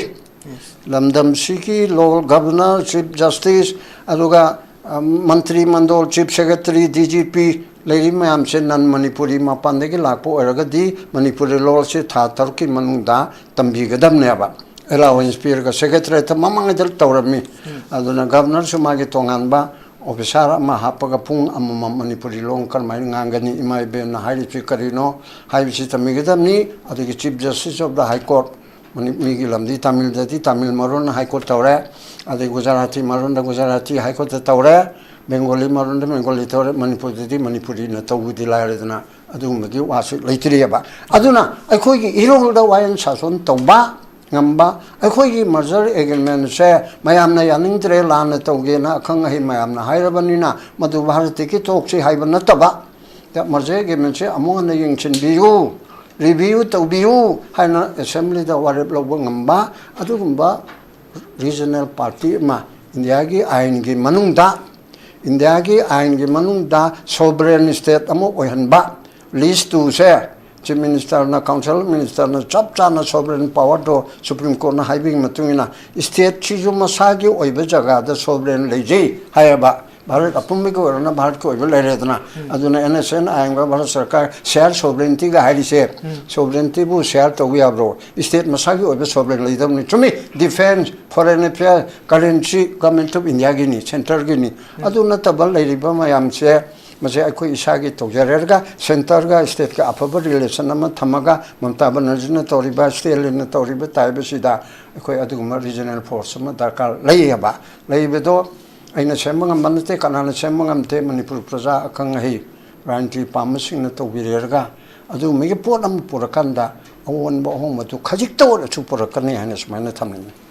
ꯂꯝꯗꯝꯁꯤꯒꯤ ꯂꯣꯜ, ꯒꯕꯔꯅꯔ, ꯆꯤꯐ ꯖꯁꯇꯤꯁ, ꯑꯗꯨꯒ, ꯑ, ꯃꯟꯇ꯭ꯔꯤ mandal, chief secretary, D G P, ꯂꯩꯔꯤꯕ ꯃꯌꯥꯝꯁꯦ ꯅꯟ ꯃꯅꯤꯄꯨꯔꯤ ꯃꯄꯥꯟꯗꯒꯤ ꯂꯥꯛꯄ ꯑꯣꯏꯔꯒꯗꯤ ꯃꯅꯤꯄꯨꯔꯤ ꯂꯣꯜꯁꯦ ꯊꯥ ꯇꯔꯨꯛꯀꯤ ꯃꯅꯨꯡꯗ ꯇꯝꯕꯤꯒꯗꯕꯅꯦꯕ꯫ ꯑꯦꯂꯥꯋꯦꯟꯁ ꯄꯤꯔꯒ ꯁꯦꯀ꯭ꯔꯦꯇꯔꯤꯌꯦꯠꯇ ꯃꯃꯥꯡꯉꯩꯗ ꯇꯧꯔꯝꯃꯤ꯫ ꯑꯗꯨꯅ ꯒꯕꯔꯅꯔꯁꯨ ꯃꯥꯒꯤ ꯇꯣꯉꯥꯟꯕ ꯑꯣꯐꯤꯁꯥꯔ ꯑꯃ ꯍꯥꯞꯄꯒ ꯄꯨꯡ ꯑꯃꯃꯝ ꯃꯅꯤꯄꯨꯔꯤ ꯂꯣꯟ ꯀꯔꯝꯍꯥꯏꯅ ꯉꯥꯡꯒꯅꯤ, ꯏꯃꯥ ꯏꯕꯦꯟꯅ ꯍꯥꯏꯔꯤꯕꯁꯤ ꯀꯔꯤꯅꯣ ꯍꯥꯏꯕꯁꯤ ꯇꯝꯕꯤꯒꯗꯕꯅꯤ꯫ ꯑꯗꯒꯤ chief justice of the high court, ꯃꯅꯤ-, ꯃꯤꯒꯤ ꯂꯝꯗꯤ ꯇꯥꯃꯤꯜꯗꯗꯤ ꯇꯥꯃꯤꯜ ꯃꯔꯣꯟꯅ ꯍꯥꯏ ꯀꯣꯔꯠ ꯇꯧꯔꯦ, ꯑꯗꯩ ꯒꯨꯖꯔꯥꯇꯤ ꯃꯔꯣꯟꯗ ꯒꯨꯖꯔꯥꯇꯤ ꯍꯥꯏ ꯀꯣꯔꯠꯇ ꯇꯧꯔꯦ, ꯕꯦꯡꯒꯣꯂꯤ ꯃꯔꯣꯟꯗ ꯕꯦꯡꯒꯣꯂꯤ ꯇꯧꯔꯦ, ꯃꯅꯤꯄꯨꯔꯗꯗꯤ ꯃꯅꯤꯄꯨꯔꯤꯅ ꯇꯧꯕꯗꯤ ꯂꯥꯏꯔꯗꯅ ꯑꯗꯨꯒꯨꯝꯕꯒꯤ ꯋꯥꯁꯨ ꯂꯩꯇ꯭ꯔꯤꯑꯕ꯫ ꯑꯗꯨꯅ ꯑꯩꯈꯣꯏꯒꯤ ꯏꯔꯣꯜꯗ ꯋꯥꯌꯦꯜ ꯁꯥꯁꯣꯟ ꯇꯧꯕ ꯉꯝꯕ, ꯑꯩꯈꯣꯏꯒꯤ ꯃꯔꯖꯔ ꯑꯦꯒ꯭ꯔꯤꯃꯦꯟꯁꯦ ꯃꯌꯥꯝꯅ ꯌꯥꯅꯤꯡꯗ꯭ꯔꯦ, ꯂꯥꯟꯅ ꯇꯧꯒꯦꯅ ꯑꯈꯪ ꯑꯍꯩ ꯃꯌꯥꯝꯅ ꯍꯥꯏꯔꯕꯅꯤꯅ ꯃꯗꯨ ꯚꯥꯔꯠꯇꯒꯤ ꯇꯣꯛꯁꯤ ꯍꯥꯏꯕ ꯅꯠꯇꯕ, ꯃꯔꯖꯔ ꯑꯦꯒ꯭ꯔꯤꯃꯦꯟꯁꯦ ꯑꯃꯨꯛ ꯍꯟꯅ ꯌꯦꯡꯁꯤꯟꯕꯤꯌꯨ, ꯔꯤꯚꯤꯌꯨ ꯇꯧꯕꯤꯌꯨ ꯍꯥꯏꯅ ꯑꯦꯁꯦꯝꯕ꯭ꯂꯤꯗ ꯋꯥꯔꯦꯞ ꯂꯧꯕ ꯉꯝꯕ ꯑꯗꯨꯒꯨꯝꯕ ꯔꯤꯖꯅꯦꯜ ꯄꯥꯔꯇꯤ ꯑꯃ ꯏꯟꯗꯤꯌꯥꯒꯤ ꯑꯥꯏꯟꯒꯤ ꯃꯅꯨꯡꯗ, ꯏꯟꯗꯤꯌꯥꯒꯤ ꯑꯥꯏꯟꯒꯤ ꯃꯅꯨꯡꯗ ꯁꯣꯕꯔꯦꯟ ꯁ꯭ꯇꯦꯠ ꯑꯃ ꯑꯣꯏꯍꯟꯕ, ꯂꯤꯁ ꯇꯨꯁꯦ ꯆꯤꯐ ꯃꯤꯅꯤꯁꯇꯔꯅ, ꯀꯥꯎꯟꯁꯤꯜ ꯃꯤꯅꯤꯁꯇꯔꯅ ꯆꯞ ꯆꯥꯅ ꯁꯣꯕꯔꯦꯟ ꯄꯥꯋꯔꯗꯣ ꯁꯨꯄ꯭ꯔꯤꯝ ꯀꯣꯔꯠꯅ ꯍꯥꯏꯕꯒꯤ ꯃꯇꯨꯡ ꯏꯟꯅ ꯁ꯭ꯇꯦꯠꯁꯤꯁꯨ ꯃꯁꯥꯒꯤ ꯑꯣꯏꯕ ꯖꯒꯥꯗ ꯁꯣꯕꯔꯦꯟ ꯂꯩꯖꯩ ꯍꯥꯏꯌꯦꯕ꯫ ꯚꯥꯔꯠ ꯑꯄꯨꯝꯕꯒꯤ ꯑꯣꯏꯔꯣꯅ ꯚꯥꯔꯠꯀꯤ ꯑꯣꯏꯕ ꯂꯩꯔꯦꯗꯅ꯫ ꯑꯗꯨꯅ ꯑꯦꯟ ꯑꯦꯁ ꯑꯦꯟ ꯑꯥꯏꯟꯒ ꯚꯥꯔꯠ ꯁꯔꯀꯥꯔ ꯁꯦꯜꯐ ꯁꯣꯕꯔꯦꯟꯇꯤꯒ ꯍꯥꯏꯔꯤꯁꯦ, ꯁꯣꯕꯔꯦꯟꯇꯤꯕꯨ ꯁꯦꯌꯔ ꯇꯧꯕ ꯌꯥꯕ꯭ꯔꯣ? ꯁ꯭ꯇꯦꯠ ꯃꯁꯥꯒꯤ ꯑꯣꯏꯕ ꯁꯣꯕꯔꯦꯟ ꯂꯩꯗꯕꯅꯤ, ꯆꯨꯝꯃꯤ꯫ Defence, foreign affair, currency government of ꯏꯟꯗꯤꯌꯥꯒꯤꯅꯤ, ꯁꯦꯟꯇꯔꯒꯤꯅꯤ꯫ ꯑꯗꯨ ꯅꯠꯇꯕ ꯂꯩꯔꯤꯕ ꯃꯌꯥꯝꯁꯦ, ꯃꯁꯤ ꯑꯩꯈꯣꯏ ꯏꯁꯥꯒꯤ ꯇꯧꯖꯔꯒ ꯁꯦꯟꯇꯔꯒ ꯁ꯭ꯇꯦꯠꯀ ꯑꯐꯕ ꯔꯤꯂꯦꯁꯟ ꯑꯃ ꯊꯝꯃꯒ, ꯃꯃꯇꯥ ꯕꯅꯔꯖꯤꯅ ꯇꯧꯔꯤꯕ, ꯁ꯭ꯇꯦꯂꯤꯟꯅ ꯇꯧꯔꯤꯕ ꯇꯥꯏꯞ ꯑꯁꯤꯗ ꯑꯩꯈꯣꯏ ꯑꯗꯨꯒꯨꯝꯕ ꯔꯤꯖꯅꯦꯜ ꯐꯣꯔꯁ ꯑꯃ ꯗꯔꯀꯥꯔ ꯂꯩꯌꯦꯕ꯫ ꯂꯩꯕꯗꯣ ꯑꯩꯅ ꯁꯦꯝꯕ ꯉꯝꯕ ꯅꯠꯇꯦ, ꯀꯅꯥꯅ ꯁꯦꯝꯕ ꯉꯝꯗꯦ꯫ ꯃꯅꯤꯄꯨꯔ ꯄ꯭ꯔꯖꯥ ꯑꯈꯪ ꯑꯍꯩ, ꯔꯥꯖꯅꯤꯇꯤ ꯄꯥꯝꯕꯁꯤꯡꯅ ꯇꯧꯕꯤꯔꯦꯔꯒ ꯑꯗꯨꯒꯨꯝꯕꯒꯤ ꯄꯣꯠ ꯑꯃ ꯄꯨꯔꯀꯥꯟꯗ ꯑꯑꯣꯟꯕ ꯑꯍꯣꯡꯕꯗꯨ ꯈꯖꯤꯛꯇ ꯑꯣꯏꯔꯁꯨ ꯄꯨꯔꯛꯀꯅꯤ ꯍꯥꯏꯅ ꯁꯨꯃꯥꯏꯅ ꯊꯝꯅꯤꯡꯉꯤ꯫